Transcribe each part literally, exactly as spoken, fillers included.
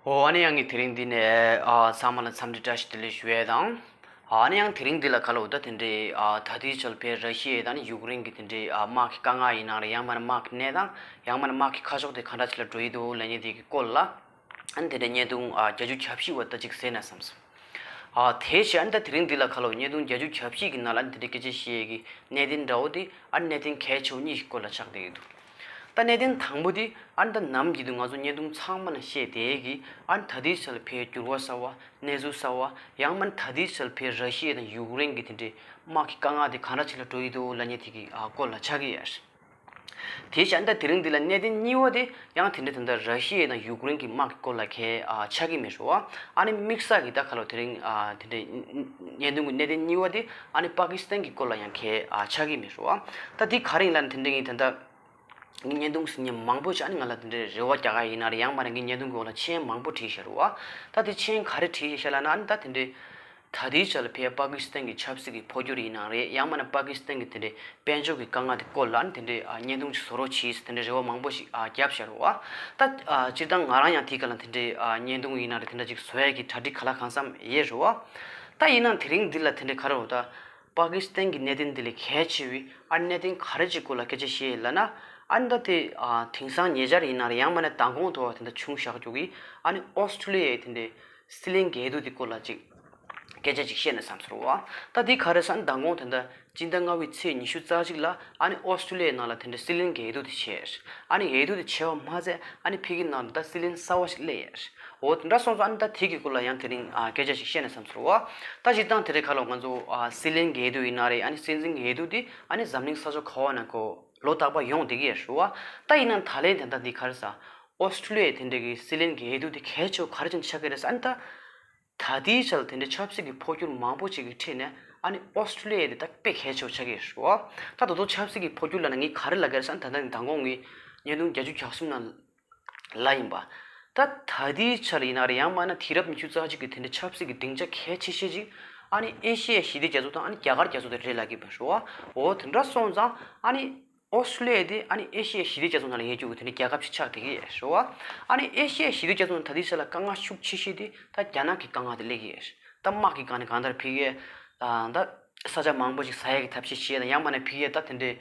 ཨོ་ཨ་ནི་ཡང་གི་དེ་རིང་འདི་ནས་ཨ་ཚང་མ་ལ་འཚམས་འདྲི་བཀྲ་ཤིས་བདེ་ལེགས་ཞུ་ཡས་དང་། ཨ་ནི་ཡང་དེ་རིང་འདི་ལ་ཁ་ལོ་ད་དེ་འདྲའི་ཨ་ད་ལྟའི་ཆར་ཕེ་ར་ཤི་ཡའི་དང་ནི་ཡུཀ་རེན་གྱི་དེ་འདྲའི་ཨ་དམག་གི་དཀའ་ངལ་ཡིན་ནའང་རེད། ཡང་མིན་ན་དམག་གི་གནས་སྟངས། ཡང་མིན་ན་དམག་གི་ཁ་ཕྱོགས་དེ་ག་འདྲ་ཅིག་ལ་འགྲོ་ཡི་འདུག་ལབ་མཁན་དེ་གི་སྐོར་ལ། ཨ་ནི་དེ་འདྲའི་བརྙན་ཐུང་ཨ་བརྒྱད་ཅུ་གྱ་བཞི་བ་ད་ཅིག་གཟིགས་ན་བསམ་སོང་། ཨ་དེ་བཞིན་ཨ་ནི་ད་དེ་རིང་འདི་ལ་ཁ་ལོ་བརྙན་ཐུང་བརྒྱད་ཅུ་གྱ་བཞི་གི་ནང་ལ་ཨ་ནི་དེ་འདྲའི་སྐད་ཆ་བཤད་ཡས་ཀྱི་གནད་དོན་འདྲ་བོ་དེ་ཨ་ནི་གནད་དོན་གལ་ཆེ་བོ་གཉིས་ཀྱི་སྐོར་ལ་ཆགས་བསྡད་ཀྱི་འདུག་ད་གནད་དོན་དང་པོ་དེ་ཨ་ནི་ད་ནམ་རྒྱུན་དུ་ང་ཚོ་བརྙན་ཐུང་ཚང་མ་ནང་བཤད་བསྡད་ཀྱི་ཨ་ནི་ད་ལྟའི་ཆར་ལ་ཕེ་འགྱུར་བ་གསར་བ། གནས་ཚུལ་གསར་བ། ཡང་མིན་ད་ལྟའི་ཆར་ལ་ཕེ་ར་ཤི་ཡ་དང་ཡུཀ་རེན་གྱི་དེ་འདྲའི་དམག་གི་དཀའ་ངལ་དེ་ག་འདྲ་ཅིག་ལ་འགྲོ་ཡི་འདུག་ལབ་མཁན་དེ་གི་ཨ་སྐོར་ལ་ཆགས་ཀྱི་ཡོད། དེ་བཞིན་ད་དེ་རིང་འདི་ལ་གནད་དོན་གཉིས་པ་དེ་ཡང་དེ་འདྲ་ད་ལྟ་ར་ཤི་ཡ་དང་ཡུཀ་རེན་གྱི་དམག་གི་སྐོར་ལ་གལ་ཨ་ཆགས་ཀྱི་མེད་རེད་བ། ཨ་ནི་དམིགས་བསལ་གྱི་ད་ཁ་ལོ་དེ་རིང་ཨ་དེ་འདྲའི་བརྙན་ཐུང་གི་གནད་དོན་གཉིས་པ་དེ་ཨ་ནི་པ་ཀི་སི་ཐན་གྱི་སྐོར་ལ་ཡང་གལ་ཨ་ཆགས་ཀྱི་མེད་རེད་བ། ད་དེ་ག་རེ་ཡིན་ལབ་ན་དེ་འདྲ་ཡིན་ད་ལྟ། ངའི་བརྙན་ཐུང་གཟིགས་མཁན་མང་པོ་ཞིག་ཨ་ནི་ང་ལ་དེ་འདྲའི་རེ་བ་རྒྱག་ག་ཡིན་ན་རེད། ཡང་མིན་ན་ངའི་བརྙན་ཐུང་གི་འོག་ལ་མཆན་མང་པོ་བྲིས་བཞག་རེད་བ། ད་དེ་མཆན་ག་རེ་བྲིས་བཞག་ལབ་ན་ཨ་ནི་ད་དེ་འདྲའི་ད་ལྟའི་ཆར་ལ་ཕེ་པ་ཀི་སི་ཐན་གྱི་ཆབ་སྲིད་ཀྱི་འཕོ་འགྱུར་ཡིན་ནའང་རེད། ཡང་མིན་ན་པ་ཀི་སི་ཐན་གྱི་དེ་འདྲའི་དཔལ་འབྱོར་གྱི་དཀའ་ངལ་དེ་སྐོར་ལ་ཨ་ནི་དེ་འདྲའི་ཨ་བརྙན་ཐུང་ཞིག་བཟོ་རོགས་གྱིས་ཟེར་དེ་འདྲའི་རེ་བ་མང་པོ་ཞིག་ཨ་བརྒྱབ་བཞག་རེད་བ། ད་ཨ་སྤྱིར་བཏང་ང་རང་ཡང་དེའི་སྐབས་ལ་དེ་འདྲའི་ཨ་བརྙན་ཐུང་ཡིན་ན་རེད། དེ་འདྲ་ཅིག་བཟོ་ཡས་ཀྱི་གྲ་སྒྲིག་ག་ལ་གང་འཚམ་ཡོད་རེད་བ། ད་ཡིན་ནའང་དེ་རིང་འདི་ལ་དེ་འདྲའི་ག་རེ་རེད་ད། པ་ཀི་སི་ཐན་གྱི་གནད་དོན་འདི་ལས་གལ་ཆེ་བའི་ཨ་གནད་དོན་ག་རེ་ཅིག་སྐོར་ལ་སྐད་ཆ་བཤད་ལབ་ན། ཨ་ནི་ད་དེ་ཨ་དེང་སང་ཉེ་ཆར་ཡིན་ན་རེད། ཡང་མིན་ན་མདང་དགོང་དུ་བ་དེ་འདྲ་བྱུང་བཞག་རྒྱུ་གི་ཨ་ནི་ཨོ་སི་ཀྲུ་ལི་ཡའི་དེ་འདྲའི་སྲིད་བློན་འགས་འདུག་དེ་སྐོར་ལ་ཅིག་སྐད་ཆ་ཅིག་བཤད་ན་བསམ་སོང་བ། ད་དེ་ག་རེ་ཟེར་ན་མདང་དགོང་དེ་འདྲ་སྤྱི་ཟླ་ལྔ་པའི་ཚེས་ཉི་ཤུ་རྩ་གཅིག་ལ་ཨ་ནི་ཨོ་སི་ཀྲུ་ལི་ཡའི་ནང་ལ་དེ་འདྲའི་སྲིད་བློན་འགས་འདུག་དེ་བྱས། ཨ་ནི་འགས་འདུག་དེ་བྱས་པ་མ་ཚད་ཨ་ནི་ཕ་གི་ནང་ལ་ད་སྲིད་བློན་གསར་བ་ཞིག་སླེབས་ཡས། འོ་དེ་འདྲ་སོང་ཙང་ཨ་ནི་ད་དེ་གི་སྐོར་ལ་ཡང་དེ་རིང་ཨ་སྐད་ཆ་ཞིག་བཤད་ན་བསམ་སོང་བ། ད་སྤྱིར་བཏང་དེ་རིང་ཁ་ལོ་ང་ཚོ་ཨ་སྲིད་བློན་འགས་འདུག་ཡིན་ན་རེད། ཨ་ནི་སྲིད་འཛིན་འགས་འདུག་དེ་ཨ་ནི་འཛམ་གླིང་ས་ཕྱོགས་ག་བ་ན་ཁོ་ལོ་རྟག་པར་ཡོང་བསྡད་ཀྱི་ཡོད་རེད་བ། ད་ཡིན་ན་ད་ལན་དེ་འདྲ་འདི་ག་རེ་ཟ། ཨོ་སི་ཀྲུ་ལི་ཡའི་དེ་འདྲ་གི་སྲིད་བློན་འགས་འདུག་དེ་གལ་ཆེ་བ་ག་རེ་བྱས་ནས་ཆགས་ཀྱི་རེད་ཟ། ཨ་ནི་ད་ད་ལྟའི་ཆར་དེ་འདྲའི་ཆབ་སྲིད་ཀྱི་འཕོ་འགྱུར་མང་པོ་ཅིག་གི་ཁྲོད་ནས་ཨ་ནི་ཨོ་སི་ཀྲུ་ལི་ཡ་དེ་ད་དཔེ་གལ་ཆེ་བ་ཆགས་ཀྱི་ཡོད་རེད་བ། ད་ད་དུང་ཆབ་སྲིད་ཀྱི་འཕོ་འགྱུར་ལབ་ན་ངས་ག་རེ་ལབ་ཀྱི་རེད་ཟ། ཨ་ནི་ད་ལྟ་ངས་མདང་དགོང་ངའི་བརྙན་ཐུང་བརྒྱད་ཅུ་གྱ་གསུམ་ནང་ལ་ཡིན་པ། ད་ད་ལྟའི་ཆར་ཡིན་ན་རེད། ཡང་མིན་ན་དུས་རབས་ཉི་ཤུ་རྩ་གཅིག་གི་དེ་འདྲའི་ཆབ་སྲིད་ཀྱི་སྡིངས་ཆ་གལ་ཆེ་ཤོས་ཅིག་ཨ་ནི་ཨེ་ཤི་ཡའི་ཞི་བདེ་རྒྱ་མཚོ་དང་ཨ་ནི་རྒྱ་གར་རྒྱ་མཚོ་དེ་རེད་ལབ་ཀྱི་ཡོད་རེད་བ། འོ་དེ་འདྲ་སོང་ཙང་ཨ་ནི་ཨོ་སི་ཀྲུ་ལི་ཡ་དེ་ཨ་ནི་ཨེ་ཤི་ཡའི་ཞི་བདེ་རྒྱ་མཚོ་ནང་ལ་ཡོད་རྒྱུ་གི་དེ་འདྲའི་རྒྱལ་ཁབ་ཅིག་ཆགས་བསྡད་ཀྱི་ཡོད་རེད་བ། ཨ་ནི་ཨེ་ཤི་ཡའི་ཞི་བདེ་རྒྱ་མཚོ་ནང་ད་ལྟའི་ཆར་ལ་དཀའ་ངལ་ཤུགས་ཆེ་ཤོས་དེ་ད་རྒྱ་ནག་གི་དཀའ་ངལ་དེ་སླེབས་ཀྱི་ཡོད་རེད། ད་དམག་གི་སྒང་ནས་གང་ལྟར་ཕ་གིའི་ད་ས་ཆ་མང་པོ་ཞིག་ཟ་ཡག་གི་ཐབས་ཤེས་བྱས་དང་། ཡང་མིན་ན་ཕ་གིའི་ད་དེ་འདྲའི་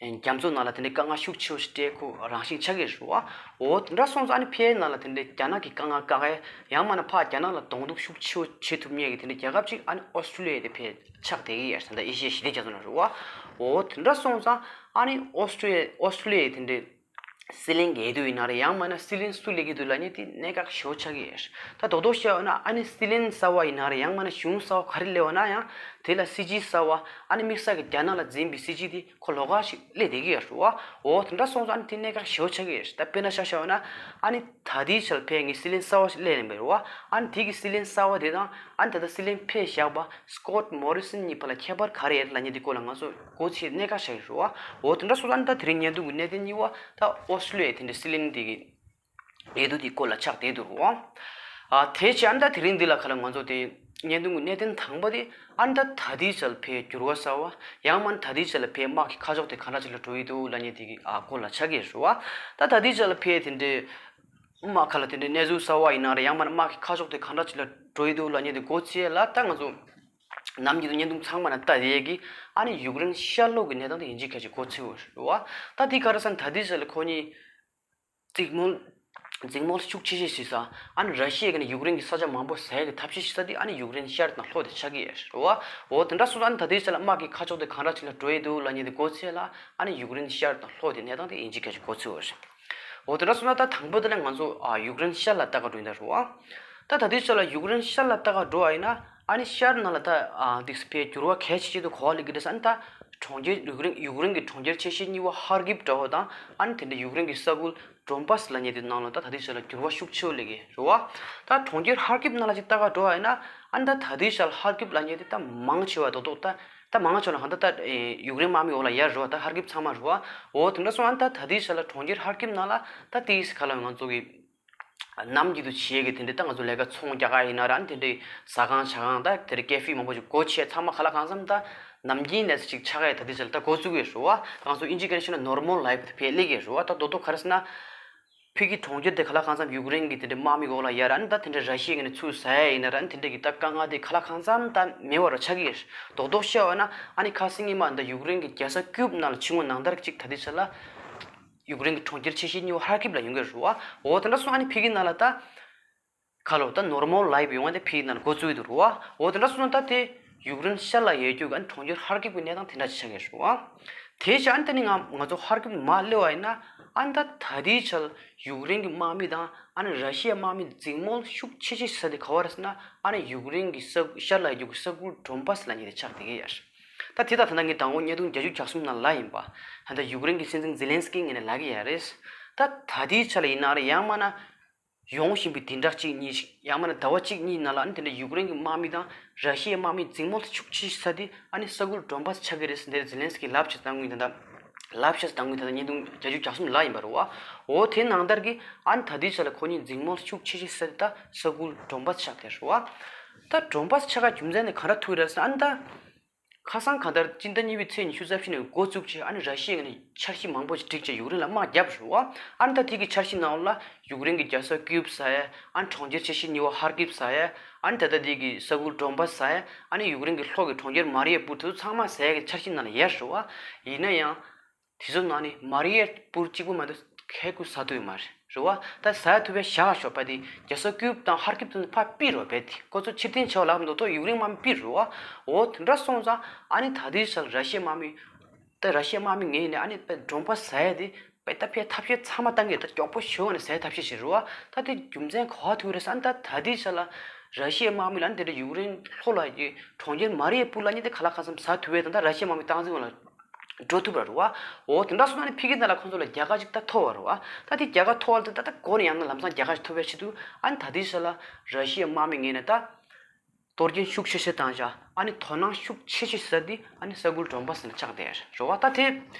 རྒྱ་མཚོ་ནང་ལ་དེ་འདྲའི་དཀའ་ངལ་ཤུགས་ཆེ་བོ་ཞིག་སྤྲད་ཁུལ་རང་བཞིན་ཆགས་ཀྱི་རེད་བ། འོ་དེ་འདྲ་སོང་ཙང་ཨ་ནི་ཕ་གིའི་ནང་ལ་དེ་འདྲའི་རྒྱ་ནག་གི་དཀའ་ངལ་བཀག་ཡས། ཡང་མིན་ན་ཕར་རྒྱ་ནག་ལ་གདོང་གཏུག་ཤུགས་ཆེ་བོ་བྱེད་ཐུབ་མཁན་གྱི་དེ་འདྲའི་རྒྱལ་ཁབ་ཅིག་ཨ་ནི་ཨོ་སི་ཀྲུ་ལི་ཡ་དེ་ཕར་ཆགས་བསྡད་ཀྱི་ཡོད་རེད། ད་ཨེ་ཤི་ཡའི་ཞི་བདེ་རྒྱ་མཚོ་ནང་རེད་བ། འོ་དེ་འདྲ་སོང་ཙང་ཨ་ནི་ཨོ་སི་ཀྲུ་ཨོ་སི་ཀྲུ་ལི་ཡའི་དེ་འདྲའི་སྲིད་བློན་འགས་འདུག་ཡིན་ན་རེད། ཡང་མིན་ན་སྲིད་བློན་སུ་སླེབས་ཀྱི་འདུག་ལབ་མཁན་དེ་གནད་འགག་ཞེ་པོ་ཆགས་ཀྱི་ཡོད་རེད། ད་རྡོག་རྡོག་བཤད་ཡོད་ན་ཨ་ནི་སྲིད་བློན་གསར་བ་ཡིན་ན་རེད། ཡང་མིན་ན་གཞུང་གསར་བ་ག་རེ་སླེབས་ཡོད་ན་ཡང་དེ་ལ་སྲིད་སྤྱི་གསར་བ་ཨ་ནི་དམིགས་བསལ་གྱི་རྒྱ་ནག་ལ་འཛིན་པའི་སྲིད་སྤྱི་དེ་ཁོ་ལོགས་ཀ་ཞིག་སླེབས་བསྡད་ཀྱི་ཡོད་རེད་བ། འོ་དེ་འདྲ་སོང་ཙང་ཨ་ནི་དེ་གནད་འགག་ཞེ་པོ་ཆགས་ཀྱི་ཡོད་རེད། ད་དཔེར་ན་ཆ་བཞག་ཡོད་ན་ཨ་ནི་ད་ལྟའི་ཆར་ཕ་གིའི་སྲིད་བློན་གསར་བ་ཞིག་སླེབས་ཡོད་རེད་བ། ཨ་ནི་དེ་གི་སྲིད་བློན་གསར་བ་དེ་དང་ཨ་ནི་ད་ལྟ་སྲིད་བློན་ཕེབས་བཞག་པ་སྐོད་མོ་རི་སན་གཉིས་བར་ལ་ཁྱད་པར་ག་རེ་ཡོད་ལབ་མཁན་དེ་སྐོར་ལ་ང་ཚོ་མགོ་ཚོས་གནད་འགག་ཆགས་ཀྱི་རེད་བ། འོ་དེ་འདྲ་སོང་ཙང་ཨ་ནི་ད་དེ་རིང་བརྙན་ཐུང་གི་གནད་དོན་གཉིས་པ་ད་ཨོ་སི་ཀྲུ་ལི་ཡའི་དེ་འདྲའི་སྲིད་བློན་དེ་གི་འགས་འདུག་དེ་སྐོར་ལ་ཆགས་བསྡད་འདུག་རེད་བ། ཨ་དེ་བྱས་ཨ་ནི་ད་དེ་རིང་འདི་ལ་ཁ་ལ་ང་ཚོ་དེ་བརྙན་ཐུང་གི་གནད་དོན་དང་པོ་དེ་ཨ་ནི་ད་ད་ལྟའི་ཆར་ལ་ཕ་གིའི་འགྱུར་བ་གསར་བ། ཡང་མིན་ད་ལྟའི་ཆར་ལ་ཕ་གིའི་དམག་གི་ཁ་ཕྱོགས་དེ་ག་འདྲ་ཅིག་ལ་འགྲོ་ཡི་འདུག་ལབ་མཁན་དེ་གི་ཨ་སྐོར་ལ་ཆགས་ཀྱི་རེད་བ། ད་ད་ལྟའི་ཆར་ལ་ཕ་གིའི་དེ་འདྲའི་དམག་ཁ་ལ་དེ་འདྲའི་གནས་ཚུལ་གསར་བ་ཡིན་ན་རེད། ཡང་མིན་དམག་གི་ཁ་ཕྱོགས་དེ་ག་འདྲ་ཅིག་ལ་འགྲོ་ཡི་འདུག་ལབ་མཁན་དེ་མགོ་ཚོས་ལ་ད་ང་ཚོ་ནམ་རྒྱུན་དུ་བརྙན་ཐུང་ཚང་མ་ནང་ལྟ་བསྡད་ཀྱི་ཨ་ནི་ཡུཀ་རེན་ཤར་ལྷོ་གི་གནས་སྟངས་དེ་ཡིན་གཅིག་མིན་གཅིག་མགོ་ཚོས་ཡོད་རེད་བ། ད་དེ་ག་རེ་ཟེར་ན་ད་ལྟའི་ཆར་ལ་ཁོ་གཉིས་འཛིང་མོལ་འཛིང་མོལ་ཤུགས་ཆེ་ཤོས་བྱེད་ས་ཨ་ནི་ར་ཤི་ཡ་གི་ནི་ཡུཀ་རེན་གྱི་ས་ཆ་མང་པོ་ཟ་ཡག་གི་ཐབས་ཤེས་བྱེད་ས་དེ་ཨ་ནི་ཡུཀ་རེན་ཤར་དང་ལྷོ་དེ་ཆགས་ཀྱི་ཡོད་རེད་བ། འོ་དེ་འདྲ་སོང་ཙང་ཨ་ནི་ད་ལྟའི་ཆར་ལ་དམག་གི་ཁ་ཕྱོགས་དེ་གང་འདྲ་ཅིག་ལ་འགྲོ་ཡི་འདུག་ལབ་མཁན་དེ་མགོ་ཚོས་ལ་ཨ་ནི་ཡུཀ་རེན་ཤར་དང་ལྷོ་དེ་གནས་སྟངས་དེ་ཡིན་གཅིག་མིན་གཅིག་མགོ་ཚོས་ཡོད་རེད། འོ་དེ་འདྲ་སོང་ཙང་ད་དང་པོ་དེ་ལ་ང་ཚོ་ཨ་ཡུཀ་རེན་ཤར་ལ་ལྟ་ག་འགྲོ་ཡིན་ད་རེད་བ། ད་ད་ལྟའི་ཆར་ལ་ཡུཀ་རེན་ཤར་ལ་ལྟ་ག་འགྲོ་བ་ཡིན་ན་ཨ་ནི་ཤར་ནང་ལ་ད་ཨ་འདི་ཕའི་འགྱུར་བ་གལ་ཆེ་ཆེ་འདུག་གོ་བ་ལེགས་ཀྱི་རེད་ཟེར། ཨ་ནི་ད་གྲོང་ཁྱེར་ཡུཀ་རེན་ཡུཀ་རེན་གྱི་གྲོང་ཁྱེར་ཆེ་ཤོས་གཉིས་པ་ཧར་ཀིབ་འདྲ་བོ་དང་ཨ་ནི་དེ་འདྲ་ཡུཀ་རེན་གྱི་ས་ཁུལ་ཌོན་པཱས་ལབ་མཁན་དེ་ནང་ལ་ད་ད་ལྟའི་ཆར་ལ་འགྱུར་བ་ཤུགས་ཆེ་བོ་སླེབས་ཀྱི་རེད་བ། ད་གྲོང་ཁྱེར་ཧར་ཀིབ་ནང་ལ་ཅིག་ལྟ་ག་འགྲོ་བ་ཡིན་ན་ཨ་ནི་ད་ད་ལྟའི་ཆར་ཧར་ཀིབ་ལབ་མཁན་དེ་ད་མང་ཆེ་བ་རྡོག་རྡོག་ད་ད་མང་ཆེ་བ་ལ་གང་ལྟར་ད་ཡུཀ་རེན་དམག་མི་འོག་ལ་ཡོད་རེད་བ། ད་ཧར་ཀིབ་ཚང་མ་རེད་བ། འོ་དེ་འདྲ་སོང་ཨ་ནི་ད་ད་ལྟའི་ཆར་ལ་གྲོང་ཁྱེར་ཧར་ཀིབ་ནང་ལ་ད་དེའི་ག་ལ་ང་ཚོ་གི་ནམ་རྒྱུན་དུ་བྱེད་ཀྱི་དེ་འདྲའི་ད་ང་ཚོ་ལས་ཀ་ཚོང་རྒྱག་ག་ཡིན་ན་ར་ཨ་ནི་དེ་འདྲའི་ཟ་ཁང་ཇ་ཁང་ད་དེ་འདྲའི་ཀེ་ཧྥེ་མང་པོ་ཞིག་སྒོ་ཕྱེ། ཚང་མ་ག་ལ་གང་འཚམ་ད་ནམ་རྒྱུན་ལས་ཅིག་ཆགས་ཡ་ད་དེ་ཆ་ལ་ད་འགོ་བཙུགས་ཡོད་རེད་བ། ད་ང་ཚོ་ཨིན་ཇི་སྐད་ནས་བཤད་ན་ནོར་མལ་ལའིབ་དེ་ཕར་སླེབས་ཀྱི་རེད་བ། ད་རྡོག་རྡོག་ག་རེ་ཟེར་ན་ ཕ་གི་གྲོང་ཁྱེར་དེ་ག་ལ་གང་འཚམ་ཡུཀ་རེན་གྱི་དེ་འདྲའི་དམག་མི་འོག་ལ་ཡར་ཨ་ནི་ད་དེ་འདྲའི་ར་ཤི་ཡ་ངོས་ནས་ཚུར་ཟ་ཡ་ཡིན་ན་ར་ཨ་ནི་དེ་འདྲ་གི་ད་དཀའ་ངལ་དེ་ག་ལ་གང་འཚམ་ད་མེད་པ་ར་ཆགས་ཀྱི་ཡོད། རྡོག་རྡོག་བཤད་པ་ན་ཨ་ནི་ཁ་སང་ཉི་མ་ད་ཡུཀ་རེན་གྱི་རྒྱལ་ས་ཀིའུབ་ནང་ལ་ཕྱི་དངོས་ནང་ལྟར་གཅིག་ད་ལྟའི་ཆ་ལ་ཡུཀ་རེན་གྱི་གྲོང་ཁྱེར་ཆེ་ཤོས་གཉིས་པ་ཧར་ཀིབ་ལ་ཡོང་གི་རེད་བ། འོ་དེ་འདྲ་སོང་ཨ་ནི་ཕ་གི་ནང་ལ་ད་ག་ལོ་ད་ནོར་མལ་ལའིབ་ཡོང་བ་དེ་ཕ་གི་ནང་ལ་འགོ་བཙུགས་ཡོད་འདུག་རེད་བ། འོ་དེ་འདྲ་སོང་ད་དེ་ཡུཀ་རེན་ཤར་ལ་ཡོད་རྒྱུ་ག་ཨ་ནི་གྲོང་ཁྱེར་ཧར་ཀིབ་ཀྱི་གནས་སྟངས་དེ་འདྲ་ཅིག་ཆགས་ཀྱི་རེད་བ། དེ་བཞིན་ཨ་ནི་ད་ནི་ང་ང་ཚོ་ཧར་ཀིབ་མར་སླེབས་པ་ཡིན་ན་ཨ་ནི་ད་ད་ལྟའི་ཆ་ལ་ཡུཀ་རེན་གྱི་དམག་མི་དང་ཨ་ནི་ར་ཤི་ཡའི་དམག་མི་འཛིང་མོལ་ཤུགས་ཆེ་ཤོས་ས་དེ་ག་བ་རེད་ཟེར་ན་ཨ་ནི་ཡུཀ་རེན་གྱི་ས་ཤར་ལ་ཡོད་རྒྱུ་གི་ས་ཁུལ་ཌོན་པཱ་སི་ལབ་མཁན་དེ་ཆགས་བསྡད་ཀྱི་ཡོད། ད་དེ་དང་ད་ལྟ་ངས་དང་པོ་བརྙན་ཐུང་བརྒྱད་ཅུ་གྱ་གསུམ་ནང་ལབ་ཡིན་པ། ད་ལྟ་ཡུཀ་རེན་གྱི་སྲིད་འཛིན་ཛེ་ལན་སི་ཀི་ངོས་ནས་ལབ་ཀྱི་ཡོད་རེད། ད་ད་ལྟའི་ཆ་ལ་ཡིན་ན་རེད་ཡང་མིན་ན་ཡོང་བཞིན་པའི་བདུན་ཕྲག་གཅིག་གཉིས་ཤིག་ཡང་མིན་ན་ཟླ་བ་གཅིག་གཉིས་ནང་ལ་ཨ་ནི་དེ་འདྲ་ཡུཀ་རེན་གྱི་དམག་མི་དང་ར་ཤི་ཡའི་དམག་མི་འཛིང་མོལ་ཤུགས་ཆེ་ཤོས་ས་དེ་ཨ་ནི་ས་ཁུལ་ཌོན་པཱ་སི་ཆགས་ཀྱི་རེད་ཟེར་དེ་ཛེ་ལན་སི་ཀི་ལབ་བྱས་དང་ངོས་ད་ལྟ་ལབ་བྱས་དང་ངོས་ད་ལྟ་བརྙན་ཐུང་བརྒྱད་ཅུ་གྱ་གསུམ་ལབ་ཡིན་པ་རེད་བ། འོ་དེ་ནང་ལྟར་གྱི་ཨ་ནི་ད་ལྟའི་ཆ་ལ་ཁོ་གཉིས་འཛིང་མོལ་ཤུགས་ཆེ་ཤོས་ས་དེ་ད་ས་ཁུལ་ཌོན་པཱ་སི་ཆགས་བསྡད་རེད་བ། ད་ཌོན་པཱ་སི་ཆགས་ཀྱི་རྒྱུ་མཚན་དེ་ག་འདྲ་ཐུག་རེད་ཟེར་ན་ཨ་ནི་ད། ཁ་སང་གང་ལྟར་སྤྱི་ཟླ་གཉིས་པའི་ཚེས་ཉི་ཤུ་རྩ་བཞི་ནས་འགོ་བཙུགས་བྱས་ཨ་ནི་ར་ཤི་ཡ་ངོས་ནས་འཆར་གཞི་མང་པོ་ཞིག་བསྒྲིགས་བྱས་ཡུཀ་རེན་ལ་དམག་བརྒྱབ་རེད་བ། ཨ་ནི་ད་དེ་གི་འཆར་གཞི་ནང་ལ་ཡུཀ་རེན་གྱི་རྒྱལ་ས་ཀིའུབ་ཟ་ཡ། ཨ་ནི་གྲོང་ཁྱེར་ཆེ་ཤོས་གཉིས་པ་ཧར་ཀིབ་ཟ་ཡ། ཨ་ནི་ད་ལྟ་དེ་གི་ས་ཁུལ་ཌོན་པཱ་སི་ཟ་ཡ། ཨ་ནི་ཡུཀ་རེན་གྱི་ལྷོ་གི་གྲོང་ཁྱེར་མ་རི་ཡ་པུར་དེ་ཚོ་ཚང་མ་ཟ་ཡ་གི་འཆར་གཞི་ནང་ལ་ཡོད་རེད་བ། ཡིན་ན་ཡང་། དེ་ཚོ་ནང་ནས་མ་རི་ཡ་པུར་གཅིག་པུ་མ་གཏོགས་ཁལ་ཁུ་ཟ་ཐུབ་ཡོད་མ་རེད་རེད་བ། ད་ཟ་ཐུབ་པའི་བཞག་ཞོག་པ་དེ་རྒྱལ་ས་ཀིའུབ་དང་ཧར་ཀིབ་དེ་ཚོ་ཕར་ཕུད་རོགས་བྱས་ཏེ་ཁོ་ཚོ་ཕྱིར་འཐེན་བྱས་པ་ལབ་མདོག་མདོག་ཡུཀ་རེན་དམག་མི་ཕུད་རེད་བ། འོ་དེ་འདྲ་སོང་ཙང་ཨ་ནི་ད་ལྟའི་ཆར་ར་ཤི་ཡའི་དམག་མི། ད་ར་ཤི་ཡའི་དམག་མི་ངོས་ནས་ཨ་ནི་པའི་ཌོན་པཱ་སི་ཟ་ཡ་དེ་པའི་ད་ཕའི་ཐབས་ཤེས་ཚང་མ་བཏང་གི་ད་མགྱོགས་པོ་ཞེ་པོ་ནས་ཟ་ཡ་ཐབས་ཤེས་བྱེད་རེད་བ། ད་དེ་རྒྱུ་མཚན་ག་པར་ཐུག་རེད་ཟེར་ན་ད་ད་ལྟའི་ཆ་ལ་ར་ཤི་ཡའི་དམག་མི་ལ་ནི་དེ་འདྲ་ཡུཀ་རེན་ལྷོ་ལ་ཡི་གྲོང་ཁྱེར་མ་རི་ཡ་པུར་ལབ་མཁན་དེ་ག་ལ་གང་འཚམ་ཟ་ཐུབ་པས་དང་ད་ར་ཤི་ཡའི་དམག་མི་སྟངས་འཛིན་འོག་ལ་འགྲོ་ཐུབ་པ་རེད་བ། འོ་དེ་འདྲ་སོང་ན་ནི་ཕ་གི་ནང་ལ་ཁོང་ཚོ་ལ་རྒྱལ་ཁ་ཅིག་ད་ཐོབ་པ་རེད་བ། ད་དེ་རྒྱལ་ཁ་ཐོབ་པ་ལ་དེ་ད་ད་འགོ་ནས་ཡང་ན་ལམ་སང་རྒྱལ་ཁ་ཞིག་ཐོབ་པའི་ཆེད་དུ་ཨ་ནི་ད་ལྟའི་ཆ་ལ་ར་ཤི་ཡའི་དམག་མི་ངོས་ནས་ད། གཏོར་སྐྱོན་ཤུགས་ཆེ་ཤོས་བཏང་བཞག་ཨ་ནི་དོ་སྣང་ཤུགས་ཆེ་ཤོས་ཟེར་དེ་ཨ་ནི་ས་ཁུལ་ཌོན་པཱ་སི་ནང་ཆགས་བསྡད་རེད་བ། ད་དེ་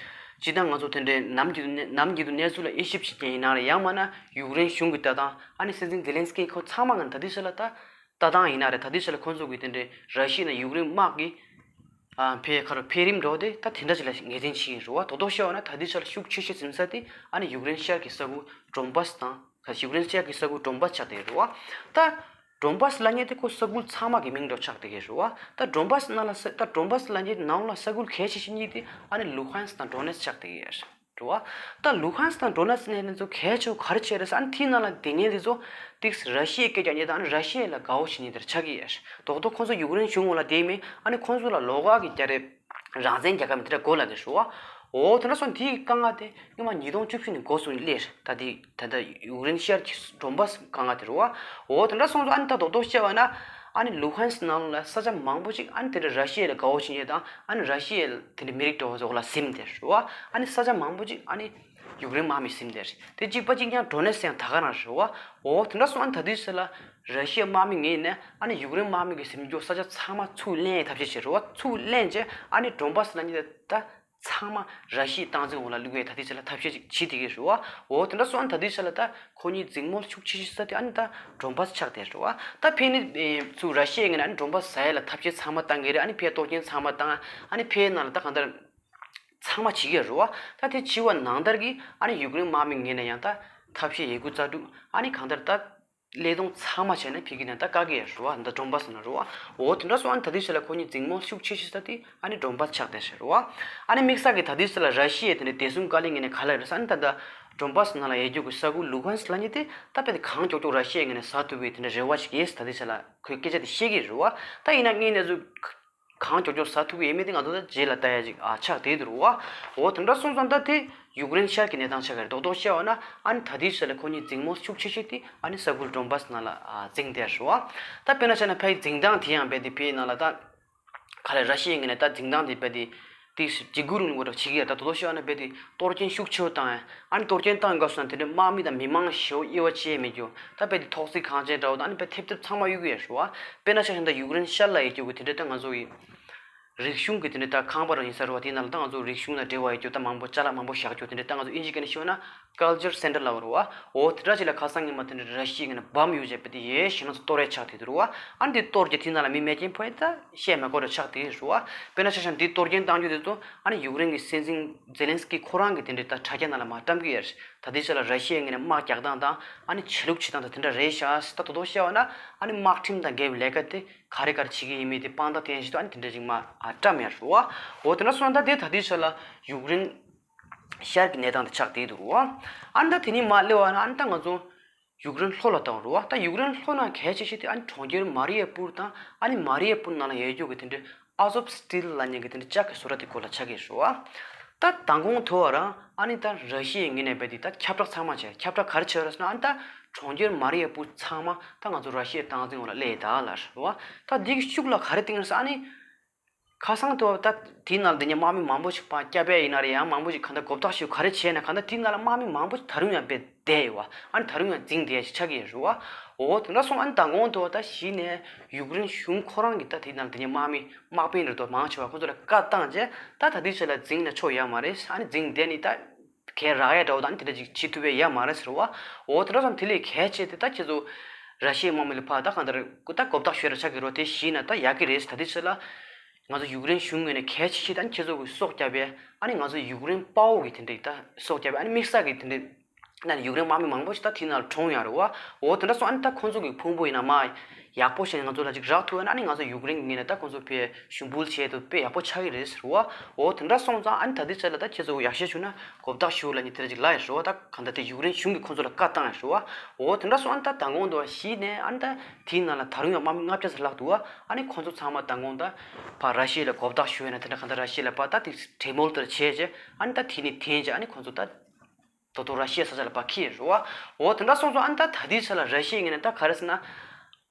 སྤྱིར་བཏང་ང་ཚོ་དེ་འདྲའི་ནམ་རྒྱུན་དུ་ནམ་རྒྱུན་དུ་གནས་ཚུལ་ལ་དབྱེ་ཞིབ་བྱེད་མཁན་ཡིན་ན་རེད་ཡང་མིན་ན་ཡུཀ་རེན་གཞུང་གི་ལྟ་སྟངས་ཨ་ནི་སྲིད་འཛིན་ཛེ་ལན་སི་ཀི་ཁོ་ཚང་མ་ང་ད་ལྟའི་ཆ་ལ་ད་ལྟ་སྟངས་ཡིན་ན་རེད་ད་ལྟའི་ཆ་ལ་ཁོ་ཚོ་གི་དེ་འདྲའི་ར་ཤི་ཡ་ནས་ཡུཀ་རེན་དམག་གི་ཨ་འཕེལ་ཁ་རུ་འཕེལ་རིམ་འགྲོ་དེ་ད་དེ་འདྲ་ཅིག་ལ་ངེས་གཏན་ཆེ་ཡིན་རེད་བ། དོ་དོ་ཤེས་པ་ན་ད་ལྟའི་ཆ་ལ་ཤུགས་ཆེ་ཤོས་ཟིན་ས་དེ་ཨ་ནི་ཡུཀ་རེན་ཤར་གྱི་ས་ཁུལ་ཌོན་པཱ་སི་དང་ཁ་ཡུཀ་རེན་ཤར་གྱི་ས་ཁུལ་ཌོན་པཱ་སི་ཆགས་བསྡད་རེད་བ། ད། ཌོན་པཱ་སི་ལབ་མཁན་དེ་ཁོ་ས་ཁུལ་ཚང་མ་གི་མིང་འདྲ་ཆགས་བསྡད་ཀྱི་རེད་བ། ད་ཌོན་པཱ་སི་ནང་ལ་ས་ད་ཌོན་པཱ་སི་ལབ་མཁན་ནང་ལ་ས་ཁུལ་གལ་ཆེ་ཤོས་གཉིས་དེ་ཨ་ནི་ལུ་ཧན་སི་དང་ཌོ་ནེ་སི་ཆགས་བསྡད་ཀྱི་རེད་བ། ད་ལུ་ཧན་སི་དང་ཌོ་ནེ་སི་ནས་ནི་ཚོ་གལ་ཆེ་བ་ག་རེ་བྱས་རེད་ཟེར་ཨ་ནི་དེའི་ནང་ལ་བསྡད་མཁན་དེ་ཚོ་ཏིག་སི་ར་ཤི་ཡའི་སྐད་རྒྱག་མཁན་དང་ཨ་ནི་ར་ཤི་ཡ་ལ་དགའ་བོ་བྱེད་མཁན་དེ་འདྲ་ཆགས་ཀྱི་ཡོད་རེད། རྡོག་རྡོག་ཁོང་ཚོ་ཡུཀ་རེན་གཞུང་འོག་ལ་བསྡད་མེད་ཨ་ནི་ཁོང་ཚོ་ལ་ལོགས་ཀ་གི་རྒྱ་རེད། རང་བཙན་རྒྱལ་ཁབ་མི་དེ་འདྲ་དགོས་ལབ་ཀྱི་རེད་བ། འོ་དེ་འདྲ་སོང་དེའི་དཀའ་ངལ་དེ་སྔོན་མ་ཉིས་སྟོང་བཅུ་བཞི་ནས་འགོ་བཟུང་སླེབས་ད་དེ་ད་ལྟ་ཡུཀ་རེན་ཤར་གྱི་ཌོན་པཱ་སི་དཀའ་ངལ་དེ་རེད་བ། འོ་དེ་འདྲ་སོང་ཙང་ཨ་ནི་ད་རྡོག་རྡོག་བཤད་པ་ན་ཨ་ནི་ལུ་ཧན་སི་ནང་ལ་ས་ཆ་མང་པོ་ཅིག་ཨ་ནི་དེ་འདྲ་ར་ཤི་ཡ་ལ་དགའ་བོ་བྱེད་མཁན་དང་ཨ་ནི་ར་ཤི་ཡ་དེ་འདྲ་མི་རིགས་འདྲ་བོ་ཚོ་ལ་ཟིན་བསྡད་རེད་བ། ཨ་ནི་ས་ཆ་མང་པོ་ཅིག་ཨ་ནི་ཡུཀ་རེན་དམག་མིས་ཟིན་བསྡད་རེད། དེ་གཅིག་པ་གཅིག་རྐྱང་ཌོ་ནེ་སི་ཡང་ད་ག་རང་རེད་བ། འོ་དེ་འདྲ་སོང་ཨ་ནི་ད་དུས་ཚོད་ལ་ར་ཤི་ཡ་དམག་མི་ངོས་ནས་ཨ་ནི་ཡུཀ་རེན་དམག་མི་གི་ཟིན་རྒྱུ་ས་ཆ་ཚང་མ་ཚུར་ལེན་ཡའི་ཐབས་ཤེས་བྱེད་རེད་བ། ཚུར་ལེན་རྗེས་ཨ་ནི་ཌོན་པཱ་སི་ལབ་མཁན་དེ་ད་ཚང་མ་ར་ཤི་ཡའི་སྟངས་འཛིན་འོག་ལ་བླུག་ཡའི་ད་ལྟའི་ཆ་ལ་ཐབས་ཤེས་ཅིག་བྱེད་བསྡད་ཀྱི་རེད་བ། འོ་དེ་འདྲ་སོང་ཨ་ནི་ད་ལྟའི་ཆ་ལ་ད་ཁོ་གཉིས་འཛིང་མོ་ཤུགས་ཆེ་ཤོས་ས་དེ་ཨ་ནི་ད་ཌོན་པཱ་སི་ཆགས་བསྡད་རེད་བ། ད་ཕེ་ནི་ཚུར་ར་ཤི་ཡའི་ངོས་ནས་ཨ་ནི་ཌོན་པཱ་སི་ཟ་ཡ་ལ་ཐབས་ཤེས་ཚང་མ་བཏང་གི་རེད། ཨ་ནི་ཕེ་གཏོར་སྐྱོན་ཚང་མ་བཏང་ཨ་ནི་ཕེ་ནང་ལ་ད་གང་ལྟར་ཚང་མ་བྱེད་ཀྱི་རེད་བ། ད་དེ་བྱེད་པ་ནང་ལྟར་གྱི་ཨ་ནི་ཡུཀ་རེན་དམག་མི་ངོས་ནས་ཡང་ད་ཐབས་ཤེས་ཡོད་རྒུ་རྩལ་སྤྲུགས་ཨ་ནི་གང་ལྟར་ད་ཀླད་སྟོང་ཚང་མ་བྱས་ནས་ཕེབས་ཀྱི་ནས་ད་བཀག་གི་ཡོད་རེད་བ། ད་ཌོན་པཱ་སི་ནང་རེད་བ། འོ་དེ་འདྲ་སོང་ཨ་ནི་ད་དུས་ཚོད་ལ་ཁོ་གཉིས་འཛིང་མོ་ཤུགས་ཆེ་ཤོས་ས་དེ་ཨ་ནི་ཌོན་པཱ་སི་ཆགས་བསྡད་ཤག་རེད་བ། ཨ་ནི་དམིགས་བསལ་གྱི་ད་དུས་ཚོད་ལ་ར་ཤི་ཡའི་དེ་འདྲའི་བདེ་སྲུང་བཀའ་བློན་ངོས་ནས་ག་ལ་རེད་ཟེར་ཨ་ནི་ད་ད་ཌོན་པཱ་སི་ནང་ལ་ཡོད་རྒྱུ་གི་ས་ཁུལ་ལུ་ཧན་སི་ལབ་མཁན་དེ་ད་དཔེ་དེ་གང་མགྱོགས་མགྱོགས་ར་ཤི་ཡའི་ངོས་ནས་ཟ་ཐུབ་པའི་དེ་འདྲའི་རེ་བ་ཞིག་ཡོད་ཟེར་ད་དུས་ཚོད་ལ་ཁོས་སྐད་ཆ་དེ་བཤད་ཀྱི་རེད་བ། ད་ཡིན་ན་ངས་གནས་ཚུལ་གང་མགྱོགས་མགྱོགས་ཟ་ཐུབ་ཀྱི་ཡོད་མེད་དེ་ང་ཚོ་ད་རྗེས་ལ་ལྟ་ཡ་ཅིག་ཨ་ཆགས་བསྡད་འདུག་རེད་བ། འོ་དེ་འདྲ་སོང་ཙང་ད་དེ་ཡུཀ་རེན་ཤར་གྱི་གནས་སྟངས་ཆགས་ཀྱི་རེད། རྡོག་རྡོག་བཤད་པ་ན་ཨ་ནི་ད་དུས་ཚོད་ལ་ཁོ་གཉིས་འཛིང་མོ་ཤུགས་ཆེ་ཤོས་དེ་ཨ་ནི་ས་ཁུལ་ཌོན་པཱ་སི་ནང་ལ་ཨ་འཛིང་བསྡད་རེད་བ། ད་དཔེར་ན་ཆ་ན་ཕའི་འཛིང་སྟངས་དེ་ཡང་རྦད་དེ་ཕའི་ནང་ལ་ད་ག་ལ་ར་ཤི་ཡའི་ངོས་ནས་ད་འཛིང་སྟངས་དེ་རྦད་དེ་ཏིག་ཙམ་འཇིགས་སྐུལ་རིང་ལུགས་འདྲ་བྱེད་ཀྱི་ཡོད། ད་དོ་དོ་ཤོད་ན་རྦད་དེ་གཏོར་སྐྱོན་ཤུགས་ཆེ་བོ་བཏང་ཡ། ཨ་ནི་གཏོར་སྐྱོན་བཏང་ཡོད་སྐབས་སུ་ན་དེ་འདྲའི་དམག་མི་དང་མི་མང་ཞེ་པོ་དབྱེ་བ་ཕྱེ་ཡ་མེད་རྒྱུ། ད་རྦད་དེ་ཐོག་བརྩེགས་གངས་ཅན་འདྲ་བོ་དང་ཨ་ནི་རྦད་ཐེབས་ཐེབས་ཚང་མ་གཡུག་གི་ཡོད་རེད་བ། དཔེར་ན་ཆ་བཞག་ན་ད་ཡུཀ་རེན་ཤར་ལ་ཡོད་རྒྱུ་གི་དེ་འདྲའི་ད་ང་ཚོ་གི་ རིག་གཞུང་གི་དེ་འདྲའི་ད་ཁང་པ་རང་ཡིན་ས་རེད་བ། དེའི་ནང་ལ་ད་ང་ཚོ་རིག་གཞུང་དང་འབྲེལ་བ་ཡོད་རྒྱུ་ད་མང་པོ་ཅ་ལག་མང་པོ་བཞག་རྒྱུ་དེ་འདྲའི་ད་ང་ཚོ་ཨིན་ཇི་སྐད་ནས་ཤོད་ན་culture center ལབ་རེད་བ། འོ་དེ་འདྲ་ཞིག་ལ་ཁ་སང་ཉི་མ་དེ་འདྲའི་ར་ཤི་ཡའི་ངོས་ནས་བམ་གཡུགས་བྱས་པ་དེ་ཡའི་ཞེད་སྣང་ཚོ་གཏོར་ཡས་ཆགས་བསྡད་འདུག་རེད་བ། ཨ་ནི་དེ་གཏོར་རྒྱུ་དེའི་ནང་ལ་མི་མེད་རྐྱེན་ཕོ་ཡ་ད་བཤད་མ་དགོས་རེད་ཆགས་བསྡད་རེད་བ། དཔེར་ན་ཆ་བཞག་འདི་གཏོར་སྐྱོན་བཏང་རྒྱུ་དེ་ཚོ་ཨ་ནི་ཡུཀ་རེན་གྱི་སྲིད་འཛིན་ཛེ་ལན་སི་ཀི་ཁོ་རང་གི་དེ་འདྲའི་ད་དྲ་རྒྱ་ནང་ལ་མར་བཀྲམ་གི་ཡོད་རེད། ད་ལྟའི་ཆ་ལ་ར་ཤི་ཡའི་ངོས་ནས་དམག་རྒྱག་སྟངས་དང་ཨ་ནི་ཆ་ལུགས་བྱེད་སྟངས་དང་དེ་འདྲ་རེད་ཤག་ད་དོ་དོ་བཤད་པ་ན་ཨ་ནི་དམག་ཁྲིམས་དང་འགལ་བའི་ལས་ཀ་དེ་ག་རེ་ག་རེ་བྱེད་ཀྱི་ཡིན་མིན་དེ་དཔང་རྟགས་སྟོན་ཞིག་ཏུ་ཨ་ནི་དེ་འདྲ་ཅིག་མར་བཀྲམ་ཡོད་རེད་བ། འོ་དེ་འདྲ་སོང་ད་དེ་ད་ལྟའི་ཆ་ལ་ཡུཀ་རེན་ཤར་གྱི་གནས་སྟངས་དེ་ཆགས་བསྡད་འདུག་རེད་བ། ཨ་ནི་ད་དེ་ནས་མར་སླེབས་པ་ན་ཨ་ནི་ད་ང་ཚོ་ཡུཀ་རེན་ལྷོ་ལ་བལྟ་བ་རེད་བ། ད་ཡུཀ་རེན་ལྷོ་ན་གལ་ཆེ་ཤོས་དེ་ཨ་ནི་གྲོང་ཁྱེར་མ་རི་ཡ་པུར་དང་ཨ་ནི་མ་རི་ཡ་པུར་ནང་ལ་ཡོད་རྒྱུ་གི་དེ་འདྲའི་ཨ་ཟོབ་སི་ཊིལ་ལབ་མཁན་གྱི་དེ་འདྲའི་ལྕགས་ཀྱི་བཟོ་གྲྭ་དེ་སྐོར་ལ་ཆགས་ཀྱི་རེད་བ། ད་མདང་དགོང་དུ་བ་རང་ཨ་ནི་ད་ར་ཤི་ཡའི་ངོས་ནས་རྦད་དེ་ད་ཁྱབ་བསྒྲགས་ཚང་མ་བྱས། ཁྱབ་བསྒྲགས་ག་རེ་བྱས་རེད་ཟེར་ན་ཨ་ནི་ད་གྲོང་ཁྱེར་མ་རི་ཡ་པུར་ཚང་མ་ད་ང་ཚོ་ར་ཤི་ཡའི་སྟངས་འཛིན་འོག་ལ་སླེབས་ཡོད་ད་ལབ་རེད་བ། ད་འདི་གི་ཤུགས་ལ་ག་རེ་བཏིང་རེད་ཟེར་ཨ་ནི། ཁ་སང་དུ་ད་དེའི་ནང་ལ་དེ་ནས་དམག་མི་མང་པོ་ཞིག་ཕར་བསྐྱབས་པ་ཡིན་ན་རེད། ཡང་མང་པོ་ཞིག་གང་ལྟར་མགོ་བཏགས་ཞིག་ག་རེ་བྱས་ན་གང་ལྟར་དེའི་ནང་ལ་དམག་མི་མང་པོ་ཞིག་ད་རུང་ཡང་དཔེ་བསྡད་ཡོད་བ། ཨ་ནི་ད་རུང་ཡང་འཛིང་བསྡད་ཡ་ཞིག་ཆགས་ཀྱི་ཡོད་རེད་བ། འོ་དེ་འདྲ་སོང་ཨ་ནི་མདང་དགོང་དུ་ད་གཞི་ནས་ཡུཀ་རེན་གཞུང་ཁོ་རང་གིས་ད་དེའི་ནང་ལ་དེ་ནས་དམག་མི་དམག་དཔོན་རེད་དོ་མང་ཆེ་བ་ཁོ་ཚོ་ལ་བཀའ་བཏང་རྗེས་ད་ད་ལྟའི་ཆ་ལ་འཛིང་ན་ཆོག་ཡ་མ་རེད། ཨ་ནི་འཛིང་བསྡད་ནི་ད། གས་རག་ཡ་འདྲ་བོ་དང་དེ་འདྲ་ཅིག་བྱེད་ཐུབ་པའི་ཡ་མ་རེད་ཟེར་བ། འོ་དེ་འདྲ་སོང་དེ་ལས་གལ་ཆེ་དེ་ད་ཁྱེད་ཚོ་ར་ཤི་ཡའི་དམག་མི་ལ་ཕར་ད་གང་ལྟར་ད་མགོ་བཏགས་ཞུ་ཡ་ར་ཆགས་ཀྱི་རོ་དེ་གཞི་ན་ད་ཡག་གི་རེད། ད་དེ་ཚོ་ལ་ང་ཚོ་ཡུཀ་རེན་གཞུང་ངོས་ནས་གལ་ཆེ་ཤོས་ད་ཁྱེད་ཚོ་གི་སྲོག་བསྐྱབས་པའི་ཨ་ནི་ང་ཚོ་ཡུཀ་རེན་དཔའ་བོ་གི་དེ་འདྲ་ད་སྲོག་བསྐྱབས་པའི་ཨ་ནི་དམིགས་བསལ་གི་དེ་འདྲ་ན་ཡུཀ་རེན་དམག་མི་མང་པོ་ཞིག་ད་དེ་ནང་ལ་གྲོངས་ཡ་རེད་བ། འོ་དེ་འདྲ་སོང་ཨ་ནི་ད་ཁོང་ཚོ་གི་ཕུང་པོ་ཡིན་ན་མ་ཡག་པོ་ཞིག་ང་ཚོ་ལ་ཅིག་རག་ཐུབ་ན་ཨ་ནི་ང་ཚོ་ཡུཀ་རེན་གི་ངོས་ནས་ད་ཁོང་ཚོ་ཕར་ཞུ་འབུལ་བྱས་དུས་དཔེ་ཡག་པོ་ཆགས་ཀྱི་རེད་ཟེར་བ། འོ་དེ་འདྲ་སོང་ཙང་ཨ་ནི་ད་ལྟའི་ཆ་ལ་ད་ཁྱེད་ཚོ་ཡག་ཤོས་བྱུང་ན་མགོ་བཏགས་ཞུ་ལབ་ནས་དེ་འདྲ་ཅིག་ལབ་ཡ་ཟེར་བ། ད་གང་ལྟར་དེ་ཡུཀ་རེན་གཞུང་གིས་ཁོང་ཚོ་ལ་བཀའ་བཏང་ཡ་ཟེར་བ། འོ་དེ་འདྲ་སོང་ཨ་ནི་ད་མདང་དགོང་དུ་བ་གཞི་ནས་ཨ་ནི་ད་དེའི་ནང་ལ་ད་རུང་ཡང་དམག་མི་ལྔ་བརྒྱ་ཙམ་ལྷག་འདུག་བ། ཨ་ནི་ཁོང་ཚོ་ཚང་མ་མདང་དགོང་ད་ཕར་ར་ཤི་ཡ་ལ་མགོ་བཏགས་ཞུ་ཡ་ན་དེ་འདྲ་གང་ལྟར་ར་ཤི་ཡ་ལ་ཕར་ད་དེ་གྲོས་མོལ་དེ་འདྲ་བྱས་རྗེས་ཨ་ནི་ད་དེ་ནས་འཐེན་རྗེས་ཨ་ནི་ཁོང་ཚོ་ད། ད་དུང་ར་ཤི་ཡའི་ས་ཆ་ལ་ཕར་འཁྱེར་རེད་བ། འོ་དེ་འདྲ་སོང་ཙང་ཨ་ནི་ད་ད་ལྟའི་ཆ་ལ་ར་ཤི་ཡའི་ངོས་ནས་ད་ག་རེ་ཟེར་ན།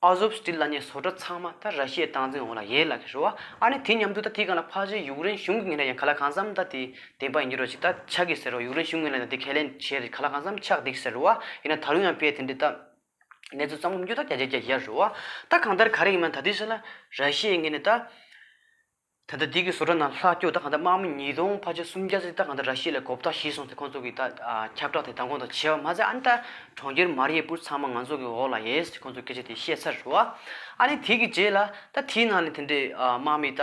ཨ་ཟོབ་སི་ཊིལ་ལབ་མཁན་བཟོ་གྲྭ་ཚང་མ་ད་ར་ཤི་ཡའི་སྟངས་འཛིན་འོག་ལ་ཡོད་ལབ་ཀྱི་རེད་བ། ཨ་ནི་དེ་མཉམ་དུ་ད་དེའི་སྒང་ལ་ཕལ་ཆེར་ཡུཀ་རེན་གཞུང་གི་ངོས་ནས་ཡང་ག་ལ་གང་འཚམ་ད་དེ་བདེན་པ་ཡིན་གྱི་རེད་ཅིག་ད་ཆགས་ཀྱི་ཟེར་རོ། ཡུཀ་རེན་གཞུང་ངོས་ནས་ད་དེ་ཁས་ལེན་བྱས་རེད། ག་ལ་གང་འཚམ་ཆགས་བསྡད་ཀྱི་ཟེར་རེད་བ། ཡིན་ན་ད་རུང་ཡང་དཔེ་དེ་འདྲའི་ད་གནས་ཚུལ་ཙམ་ངོམ་རྒྱུ་ད་བརྒྱ་ཆ་བརྒྱ་ཡོད་རེད་བ། ད་གང་ལྟར་ག་རེ་ཡིན་མིན་ད་ལྟའི་ཆ་ལ་ར་ཤི་ཡའི་ངོས་ནས་ད། ད་ལྟ་འདི་གི་བཟོ་གྲྭ་ནང་ལྷག་སྐྱོ་ད་གང་ལྟར་དམག་མི་ཉིས་སྟོང་ཕལ་ཆེར་སུམ་བརྒྱ་ཙམ་ད་གང་ལྟར་ར་ཤི་ཡ་ལ་མགོ་བཏགས་ཞིག་སོང་ཚེ་ཁོང་ཚོ་གི་ད་ཁྱབ་བསྒྲགས་དེ་དང་གོང་དུ་བྱས་པ་མ་ཟད་ཨ་ནི་ད་གྲོང་ཁྱེར་མ་རི་ཡ་པུར་ཚང་མ་ང་ཚོ་གི་འོག་ལ་ཡོད་ཟེར་ཁོང་ཚོ་སྐད་ཆ་དེ་བཤད་ཚར་རེད་བ། ཨ་ནི་དེ་གི་རྗེས་ལ་ད་དེའི་ནང་ནས་དེ་འདྲའི་དམག་མི་ད་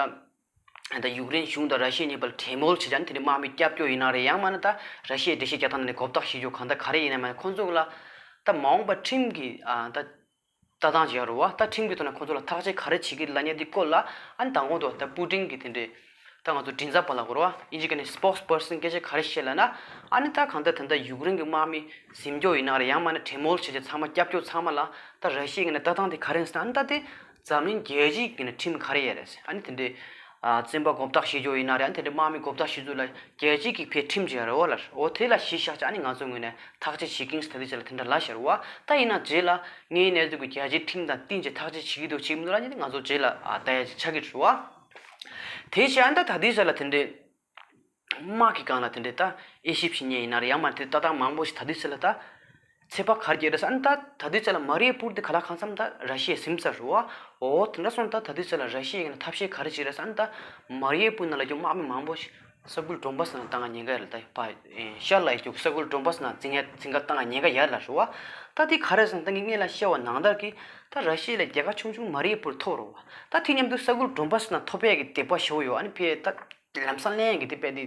ད་ཡུཀ་རེན་གཞུང་དང་ར་ཤི་ཡ་གཉིས་བར་གྲོས་མོལ་བྱེད་ཅིང་དེ་འདྲའི་དམག་མི་སྐྱབས་བཅོལ་ཡིན་ན་རེད། ཡང་མིན་ན་ད་ར་ཤི་ཡའི་འགྲེལ་བཤད་རྒྱག་སྟངས་ནས་མགོ་བཏགས་ཞིག་རྒྱུ་གང་ལྟར་ག་རེ་ཡིན་ན་མིན་ན་ཁོང་ཚོ་གི་ལ་ད་མ་འོངས་པ་ཁྲིམས་ཀྱི་ད། ལྟ་སྟངས་ཅིག་ཡོད་རེད་བ། ད་ཁྲིམས་ཀྱི་ཐོག་ནས་ཁོང་ཚོ་ལ་ཐག་གཅོད་ག་རེ་བྱེད་ཀྱི་ལབ་མཁན་འདི་སྐོར་ལ་ཨ་ནི་མདང་དགོང་དུ་ད་པུ་ཏིན་གྱི་དེ་འདྲའི་ད་ང་ཚོ་མགྲིན་ཚབ་པ་ལབ་དགོས་རེད་བ། ཨིན་ཇི་སྐད་ནས་སི་པོག་སི་པར་སན་སྐད་ཆ་ག་རེ་བཤད་ལབ་ན། ཨ་ནི་ད་གང་ལྟར་ད་ལྟ་ཡུཀ་རེན་གྱི་དམག་མི་འཛིན་སྐྱོང་ཡིན་ན་རེད། ཡང་མིན་ན་གྲོས་མོལ་བྱས་རྗེས་ཚང་མ་སྐྱབས་བཅོལ་ཚང་མ་ལ་ད་ར་ཤི་ཡའི་ངོས་ནས་ལྟ་སྟངས་དེ་ག་རེ་ཡིན་ཟེར་ན། ཨ་ནི་ད་དེ་འཛམ་གླིང་རྒྱལ་སྤྱིའི་ངོས་ནས་ཁྲིམས་ག་རེ་ཡོད་རེད། ཨ་ནི་དེ་འདྲའི་ཨ་བཙོན་པ་མགོ་བཏགས་བྱེད་རྒྱུ་ཡིན་ན་རེད། ཨ་ནི་དེ་འདྲའི་དམག་མི་མགོ་བཏགས་བྱེད་རྒྱུ་ལ་རྒྱལ་སྤྱིའི་གི་ཕའི་ཁྲིམས་ཅིག་ཡོད་རེད་བ་ལ། འོ་དེ་ལ་གཞི་བཞག་བྱས་ཨ་ནི་ང་ཚོའི་ངོས་ནས་ཐག་གཅོད་བྱེད་ཀྱིན་ཟེར་ད་དེ་ཅིག་ལ་དེ་འདྲ་ལབ་བཞག་རེད་བ། ད་ཡིན་ན་རྗེས་ལ། དངོས་ཡོད་གནས་ཚུལ་གྱི་རྒྱལ་སྤྱིའི་ཁྲིམས་དང་བསྟུན་བྱས་ཐག་གཅོད་བྱེད་ཀྱི་འདུག་བྱེད་མི་འདུག་ལབ་ནས་ང་ཚོ་རྗེས་ལ་ཨ་ལྟ་ཡ་ཅིག་ཆགས་ཀྱི་རེད་བ། དེ་བྱས་ཨ་ནི་ད་ད་ལྟའི་ཆ་ལ་དེ་འདྲའི་དམག་གི་སྒང་ལ་དེ་འདྲའི་ད་དབྱེ་ཞིབ་བྱེད་མཁན་ཡིན་ན་རེད། ཡང་མ་དེ་ལྟ་སྟངས་མང་པོ་ཞིག་ད་ལྟའི་ཆ་ལ་ད་ཚོད་དཔག་ག་རེ་བྱས་རེད་ཟེར་ཨ་ནི་ད་ད་ལྟའི་ཆ་ལ་མ་རི་ཡ་པུར་དེ་ག་ལ་གང་འཚམ་ད་ར་ཤི་ཡས་ཟིན་ཚར་རེད་བ། འོ་དེ་འདྲ་སོང་ད་ད་ལྟའི་ཆ་ལ་ར་ཤི་ཡས་ཀྱིས་ཐབས་ཤེས་ག་རེ་བྱས་རེད་ཟེར་ཨ་ནི་ད་མ་རི་ཡ་པུར་ནང་ལ་ཡོད་དམག་མི་མང་པོ་ཞིག་ས་ཁུལ་ཌོན་བཱ་སི་ནང་བཏང་ང་ཉེན་ཁ་ཡོད་རེད། ད་ཕ་ཤར་ལ་ཡོད་རྒྱུ་ས་ཁུལ་ཌོན་བཱ་སི་ནང་འཛིང་ཡ་འཛིང་ག་བཏང་ང་ཉེན་ཁ་ཡོད་ལབ་རེད་བ། ད་དེ་ག་རེ་ཟེར་ན་ད་ངས་སྔོན་ལ་བཤད་པ་ནང་ལྟར་གྱི་ད་ར་ཤི་ཡ་ལ་རྒྱལ་ཁ་ཆུང་ཆུང་མ་རི་ཡ་པུར་ཐོབ་རེད་བ། ད་དེ་མཉམ་དུ་ས་ཁུལ་ཌོན་བཱ་སི་ནང་ཐོབ་ཡ་གི་དད་པ་ཞེ་པོ་ཡོད། ཨ་ནི་ཕའི་ད་ལམ་སང་ལེན་ཡ་གི་དེ་དཔེ་དེ་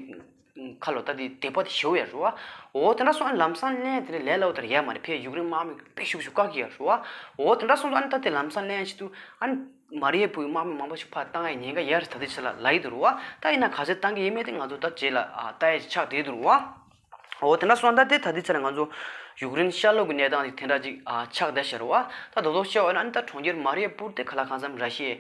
ཁ་ལོ་ད་དེ་དད་པ་དེ་ཞེ་པོ་ཡོད་རེད་བ། འོ་དེ་འདྲ་སོང་ཨ་ནི་ལམ་སང་ལེན་ཡ་དེ་འདྲ་ལས་སླ་པོ་དེ་རེད་ཡ་མ་རེད། ཕའི་ཡུཀ་རེན་དམག་མི་དཔེ་ཤུགས་ཤུགས་བཀག་གི་ཡོད་རེད་བ། འོ་དེ་འདྲ་སོང་ཨ་ནི་ད་དེ་ལམ་སང་ལེན་ཡ་ཆེད་དུ་ཨ་ནི་མ་རི་ཡ་པུར་གྱི་དམག་མི་མང་པོ་ཞིག་ཕར་བཏང་ཡ་ཉེན་ཁ་ཡོད་རེད་ད་དེ་ཆ་ལ་ལབ་ཀྱི་འདུག་རེད་བ། ད་ཡིན་ན་ག་ཚོད་བཏང་གི་ཡོད་མེད་དེ་ང་ཚོ་ད་རྗེས་ལ་ཨ་ལྟ་ཡ་ཆགས་བསྡད་འདུག་རེད་བ། འོ་དེ་འདྲ་སོང་ད་དེ་ད་ལྟའི་ཆ་ལ་ང་ཚོ་ཡུཀ་རེན་ཤར་ལྷོ་གི་གནས་སྟངས་ཅིག་དེ་འདྲ་ཅིག་ཨ་ཆགས་བསྡད་ཤག་རེད་བ། ད་རྡོག་རྡོག་བཤད་པ་ཡིན་ན་ཨ་ནི་ད་གྲོང་ཁྱེར་མ་རི་ཡ་པུར་དེ་ག་ལ་གང་འཚམ་ར་ཤི་ཡའི་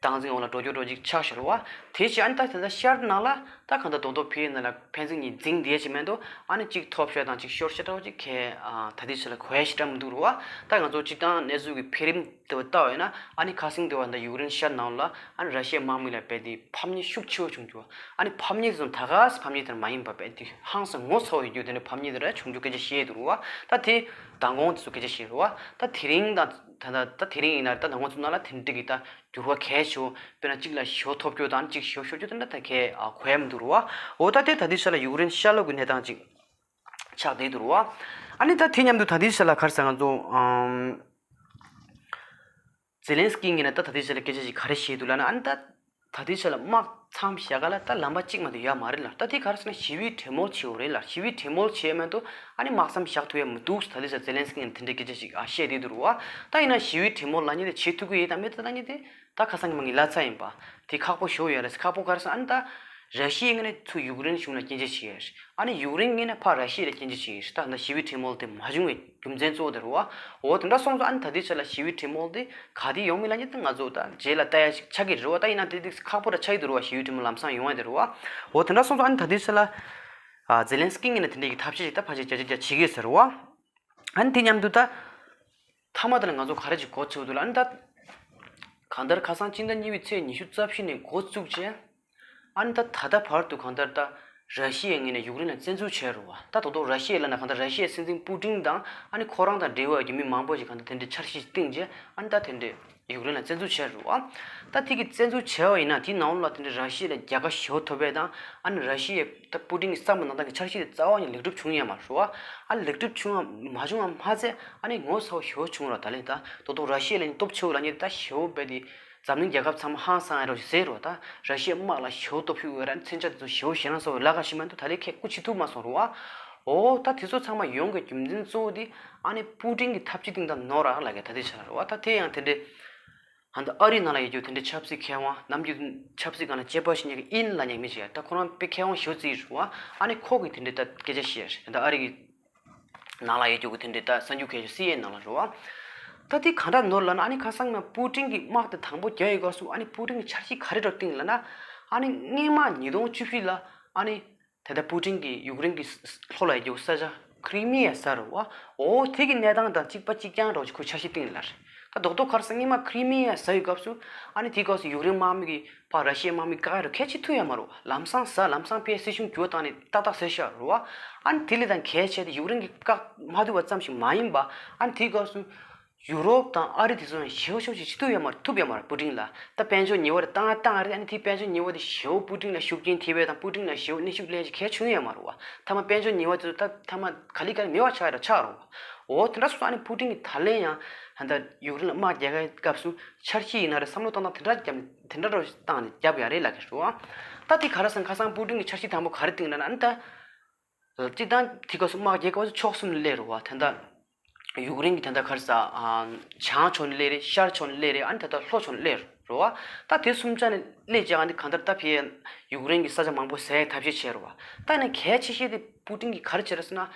སྟངས་འཛིན་འོག་ལ་འགྲོ་རྒྱུ་འདྲ་ཅིག་ཆགས་ཤག་རེད་བ། དེ་བྱས་ཨ་ནི་ད་དེ་འདྲ་ཤར་ནང་ལ་ད་གང་ལྟར་རྡོག་རྡོག་ཕའི་ནང་ལ་ཕན་ཚུན་གཉིས་འཛིང་བསྡད་ཅིག་མེད་འདུག་ཨ་ནི་གཅིག་ཐོབ་ཤག་དང་གཅིག་ཤོར་ཤག་འདྲ་བོ་ཅིག་གས་ཨ་ད་ལྟའི་ཆ་ལ་གོ་ཡ་ཞེ་དྲག་མི་འདུག་རེད་བ། ད་ང་ཚོ་སྤྱིར་བཏང་གནས་ཚུལ་གྱི་འཕེལ་རིམ་དེ་བ་ལྟ་བ་ཡིན་ན་ཨ་ནི་ཁ་སང་དེ་བ་ད་ཡུཀ་རེན་ཤར་ནང་ལ་ཨ་ནི་ར་ཤི་ཡའི་དམག་མི་ལ་རྦད་དེ་ཕམ་ཉེས་ཤུགས་ཆེ་བོ་བྱུང་རྒྱུ། ཨ་ནི་ཕམ་ཉེས་དེ་ཚོ་ད་ག་སེ་ཕམ་ཉེས་དེ་མ་ཡིན་པ་རྦད་དེ་ཧང་སང་ངོ་ཚ་བོ་ཡོད་རྒྱུ་དེ་འདྲ་ཕམ་ཉེས་དེ་འདྲ་བྱུང་རྒྱུ་སྐད་ཆ་བཤད་འདུག་རེད་བ། ད་དེ་མདང་དགོང་དེ་ཚོ་སྐད་ཆ་བཤད་རེད་བ། ད་དེ་རིང་དང་ད་ ད་ད་ད་དེ་རིང་ཡིན་ན་ད་ད་ང་ཚོ་ནང་ལ་དེ་འདྲ་གི་ད་འགྱུར་བ་གལ་ཆེ་བོ་དཔེར་ན་གཅིག་ལ་ཞེ་བོ་ཐོབ་རྒྱུ་དང་གཅིག་ཞེ་བོ་ཤོར་རྒྱུ་དེ་འདྲ་ད་གལ་ཨ་གོ་ཡ་མི་འདུག་རུ་བ། འོ་ད་དེ་ད་དེ་ཆ་ལ་ཡུཀ་རེན་ཤར་ལུགས་ཀྱི་གནས་སྟངས་ཅིག་ཆགས་བསྡད་འདུག་རུ་བ། ཨ་ནི་ད་དེ་མཉམ་དུ་ད་དེ་ཆ་ལ་ག་རེ་ཟེར་ང་ཚོ་ཨམ། ཛེ་ལན་སི་ཀི་ངོས་ནས་ད་ད་ལྟའི་ཆ་ལ་སྐད་ཆ་ཞིག་ག་རེ་བཤད་འདུག་ལབ་ན། ཨ་ནི་ད་ད་ལྟའི་ཆ་ལ་དམག་མཚམས་བཞག་ག་ལ་ད་ལམ་པ་གཅིག་མ་གཏོགས་ཡོད་མ་རེད་ལ། ད་དེ་ག་རེ་ཟེར་ན་ཞི་བའི་གྲོས་མོལ་བྱེད་འོ་རེད་ལ། ཞི་བའི་གྲོས་མོལ་བྱེད་མ་གཏོགས་ཨ་ནི་དམག་མཚམས་བཞག་ཐུབ་ཡ་མི་འདུག་ད་ལྟའི་ཆ་ཛེ་ལན་སི་ཀི་ངོས་ནས་དེ་འདྲའི་སྐད་ཆ་ཞིག་ཨ་བཤད་བསྡད་འདུག་རུ་བ། ད་ཡིན་ན་ཞི་བའི་གྲོས་མོལ་ལབ་མཁན་དེ་བྱེད་ཐུབ་ཀྱི་ཡོད་དང་མེད་ད་ལབ་མཁན་དེ་ད་ཁ་སང་གི་མ་གི་ལབ་ཚར་ཡིན་པ། དེ་ཁག་པོ་ཞེ་པོ་ཡོད་རེད། ཁག་པོ་ག་རེ་ཟེར་ན་ཨ་ནི་ད་ར་ཤི་ཡའི་ངོས་ནས་ཚུར་ཡུཀ་རེན་གཞུང་ལ་སྐྱོན་བརྗོད་བྱེད་ཡ་རེད། ཨ་ནི་ཡུཀ་རེན་ངོས་ནས་ཕར་ར་ཤི་ཡ་ལ་སྐྱོན་བརྗོད་བྱེད་ཡ་རེད། ད་ད་ཞི་བའི་གྲོས་མོལ་དེ་མ་བྱུང་བའི་རྒྱུ་མཚན་གཙོ་བོ་དེ་རེད་བ། འོ་དེ་འདྲ་སོང་ཙང་ཨ་ནི་ད་ལྟའི་ཆ་ལ་ཞི་བའི་གྲོས་མོལ་དེ་ག་དུས་ཡོང་མིན་ལབ་མཁན་དེ་ང་ཚོ་ད་རྗེས་ལ་ལྟ་ཡ་ཞིག་ཆགས་ཀྱི་རེད་བ། ད་ཡིན་ན་དེ་དེ་ཁག་པོ་ར་ཆགས་ཀྱི་འདུག་རེད་བ། ཞི་བའི་གྲོས་མོལ་ལམ་སང་ཡོང་ཡ་དེ་རེད་བ། འོ་དེ་འདྲ་སོང་ཙང་ཨ་ནི་ད་ལྟའི་ཆ་ལ་ཨ་ཛེ་ལན་སི་ཀི་ངོས་ནས་དེ་འདྲའི་གི་ཐབས་ཤེས་ཤིག་ད་ཕལ་ཆེར་བྱ་རྒྱུ་བྱེད་ཀྱི་ཡོད་ས་རེད་བ། ཨ་ནི་དེ་མཉམ་དུ་ད་མཐའ་མ་དེ་ལ་ང་ཚོ་ག་རེ་ཅིག་གོ་ཆོད་འདུག་ལབ་ན། ཨ་ནི་ད་གང་ལྟར་ཁ་སང་སྤྱི་ཟླ་གཉིས་པའི་ཚེས་ཉི་ཤུ་རྩ་བཞི་ནས་འགོ་བཙུགས་བྱས། ཨ་ནི་ད་ད་ལྟ་བར་དུ་གང་ལྟར་ད་ར་ཤི་ཡའི་ངོས་ནས་ཡུཀ་རེན་ལ་བཙན་འཛུལ་བྱས་རེད་བ། ད་དོ་དོ་ར་ཤི་ཡ་ལབ་ན་གང་ལྟར་ར་ཤི་ཡའི་སྲིད་འཛིན་པུ་ཏིན་དང་ཨ་ནི་ཁོ་རང་དང་འབྲེལ་བ་ཡོད་མི་མང་པོ་ཞིག་གང་ལྟར་དེ་འདྲའི་འཆར་གཞི་བཏིང་རྗེས་ཨ་ནི་ད་དེ་འདྲའི་ཡུཀ་རེན་ལ་བཙན་འཛུལ་བྱས་རེད་བ། ད་དེ་གི་བཙན་འཛུལ་བྱས་པ་ཡིན་ན་དེའི་ནང་ལོགས་ལ་དེ་འདྲའི་ར་ཤི་ཡ་ལ་རྒྱལ་ཁ་ཞེ་པོ་ཐོབ་པ་དང་ཨ་ནི་ར་ཤི་ཡའི་ད་པུ་ཏིན་གྱི་བསམ་པ་ནང་ལྟར་གྱི་འཆར་གཞི་དེ་རྩ་བ་ནས་ལེགས་གྲུབ་བྱུང་ཡོད་མ་རེད་བ། ཨ་ནི་ལེགས་གྲུབ་བྱུང་བ་མ་བྱུང་བ་མ་ཚད་ཨ་ནི་ངོ་ཚ་བ་ཞེ་པོ་བྱུང་རེད། ད་ལན་ད་དོ་དོ་ར་ཤི་ཡ་ལ་ནི་སྟོབས་ཆེ་བོ་ལབ་མཁན་དེ་ད་ཞེ་པོ་དཔེ་དེ། འཛམ་གླིང་རྒྱལ་ཁབ་ཚང་མ་ཧང་སང་ཡ་རོ་ཞིག་ཟེར་རོ། ད་ར་ཤི་ཡའི་དམག་ལ་ཞེ་པོ་སྟོབས་ཤུགས་ཡོད་ར། མཚོན་ཆ་དེ་ཚོ་ཞེ་པོ་ཞེད་སྣང་ཚ་བོ་ལབ་ག་ཞིག་མ་འདུག་ད་ལན་ཁོས་སྐུ་མཁྱེན་ཐུབ་མ་སོང་རུ་བ། འོ་ད་དེ་ཚོ་ཚང་མ་ཡོང་གི་རྒྱུ་མཚན་གཙོ་བོ་དེ་ཨ་ནི་པུ་ཏིན་གྱི་ཐབས་ཇུས་སྟེང་ད་ནོར་ར་ལབ་གི་ད་དེ་ཆ་རུ་བ། ད་དེ་ཡང་དེ་འདྲའི་ཧན་ད་ཨ་རི་ནང་ལ་ཡོད་རྒྱུ་དེ་འདྲའི་ཆབ་སྲིད་མཁས་དབང་ནམ་རྒྱུན་ཆབ་སྲིད་སྒང་ལ་དཔྱད་པ་ཞིག་ཉན་གི་ཨིན་ལབ་མཁན་མི་ཞིག་ཡ། ད་ཁོ་རང་དཔེ་མཁས་དབང་ཞེ་པོ་ཅིག་རུ་བ། ཨ་ནི་ཁོ་གིས་དེ་འདྲའི་ད་སྐད་ཆ་བཤད་རེད། ད་ཨ་རི་གི་ནང་ལ་ཡོད་རྒྱུ་གི་དེ་འདྲའི་ད་གསར་འགྱུར་མཁན་ཞིག་སི་ཨེན་ཨེན་ནང་ལ་རུ་བ། ད་དེ་ག་འདྲ་ནོར་ལབ་ན། ཨ་ནི་ཁ་སང་ང་པུ་ཏིན་གྱི་དམག་དེ་དང་པོ་རྒྱག་ཡི་སྐབས་སུ་ཨ་ནི་པུ་ཏིན་གྱི་འཆར་གཞི་ག་རེ་འདྲ་བཏིང་ལབ་ན། ཨ་ནི་སྔོན་མ་ཉིས་སྟོང་བཅུ་བཞི་ལ་ཨ་ནི་དེ་ལྟར་པུ་ཏིན་གྱིས་ཡུཀ་རེན་གྱི་ལྷོ་ལ་ཡོད་རྒྱུ་ས་ཆ་ཁི་རི་མི་ཡ་ཟེར་རུ་བ། འོ་དེ་གི་གནས་སྟངས་དང་གཅིག་པ་གཅིག་རྐྱང་འདྲ་བོ་ཞིག་ཁོས་འཆར་གཞི་བཏིང་ལབ་རེད། ད་རྡོག་རྡོག་ག་རེ་ཟེར་སྔོན་མ་ཁི་རི་མི་ཡ་ཟེར་ཡི་སྐབས་སུ་ཨ་ནི་དེའི་སྐབས་སུ་ཡུཀ་རེན་དམག་མི་གིས་ཕར་ར་ཤི་ཡའི་དམག་མི་བཀག་ཡ་རུ་གལ་ཆེ་ཐུབ་ཡ་མ་རུ་བ། ལམ་སང་ཟ་ལམ་སང་ཕའི་སྲིད་གཞུང་འགྱུར་བ་བཏང་ནས་ཏག་ཏག་ཟེར་ཤག་རུ་བ། ཨ་ནི་དེ་ལས་དང་གལ་ཆེ་དེ་ཡུཀ་རེན་གྱིས་བཀག་མ་ཐུབ་པ་ཙམ་ཞིག་མ་ཡིན་པ། ཨ་ནི་དེའི་སྐབས་སུ་ཡུ་རོབ་དང་ཨ་རི་དེ་ཚོ་ཡང་ཞེ་པོ་ཞེ་པོ་ཞིག་བྱེད་ཐུབ་ཡ་མ་རེད། ཐུབ་ཡ་མ་རེད། པུ་ཏིན་ལ་ད་དཔལ་འབྱོར་ཉེས་པ་རེ་བཏང་ཡ་བཏང་ཡ་རེད། ཨ་ནི་དེའི་དཔལ་འབྱོར་ཉེས་པ་དེ་ཞེ་པོ་པུ་ཏིན་ལ་ཤུགས་རྐྱེན་ཐེབས་པ་དང་པུ་ཏིན་ལ་ཞེ་པོ་གནོན་ཤུགས་སླེབས་ཅིག་གལ་ཆེ་ཡ་མ་རུ་བ། མཐའ་མ་དཔལ་འབྱོར་ཉེས་པ་དེ་ཚོ་ད་མཐའ་མ་ག་ལེ་ག་ལེ་མེད་པ་ཆགས་ཡ་ར་ཆགས་རུ་བ། འོ་དེ་འདྲ་སོང་ཙང་ཨ་ནི་པུ་ཏིན་གྱིས་ད་ལན་ཡང་ད་ལྟ་ཡུཀ་རེན་ལ་དམག་རྒྱག་གི་སྐབས་སུ་འཆར་གཞི་ཡིན་ན་རེད། བསམ་བློ་བཏང་སྟངས་དེ་འདྲ་རྒྱབ་དེ་འདྲ་རོ་བཏང་ནས་རྒྱབ་ཡ་རེད་ལབ་གི་རེད་བ། ད་དེ་ག་རེ་ཟེར་ན་ཁ་སང་པུ་ཏིན་གྱིས་འཆར་གཞི་དང་པོ་ག་རེ་བཏིང་ལབ་ན། ཨ་ནི་ད་སྤྱིར་བཏང་དེ་སྐབས་སུ་དམག་རྒྱག་སྐབས་སུ་ཕྱོགས་གསུམ་ནས་སླེབས་རེད་བ། ད་ལྟ་ཡུཀ་རེན་གྱི་ད་ལྟ་ག་རེ་ཟེར་ཨ་བྱང་ཕྱོགས་ནས་སླེབས་རེད། ཤར་ཕྱོགས་ནས་སླེབས་རེད། ཨ་ནི་ད་ལྟ་ལྷོ་ཕྱོགས་ནས་སླེབས་རེད་བ། ད་དེ་གསུམ་ཆ་ནས་སླེབས་རྗེས་ཨ་ནི་གང་ལྟར་ད་ཕར་ཡུཀ་རེན་གྱི་ས་ཆ་མང་པོ་ཟ་ཡའི་ཐབས་ཤེས་བྱས་རེད་བ། ད་ཡིན་ན་གལ་ཆེ་ཤོས་དེ་པུ་ཏིན་གྱིས་ག་རེ་བྱས་རེད་ཟེར་ན།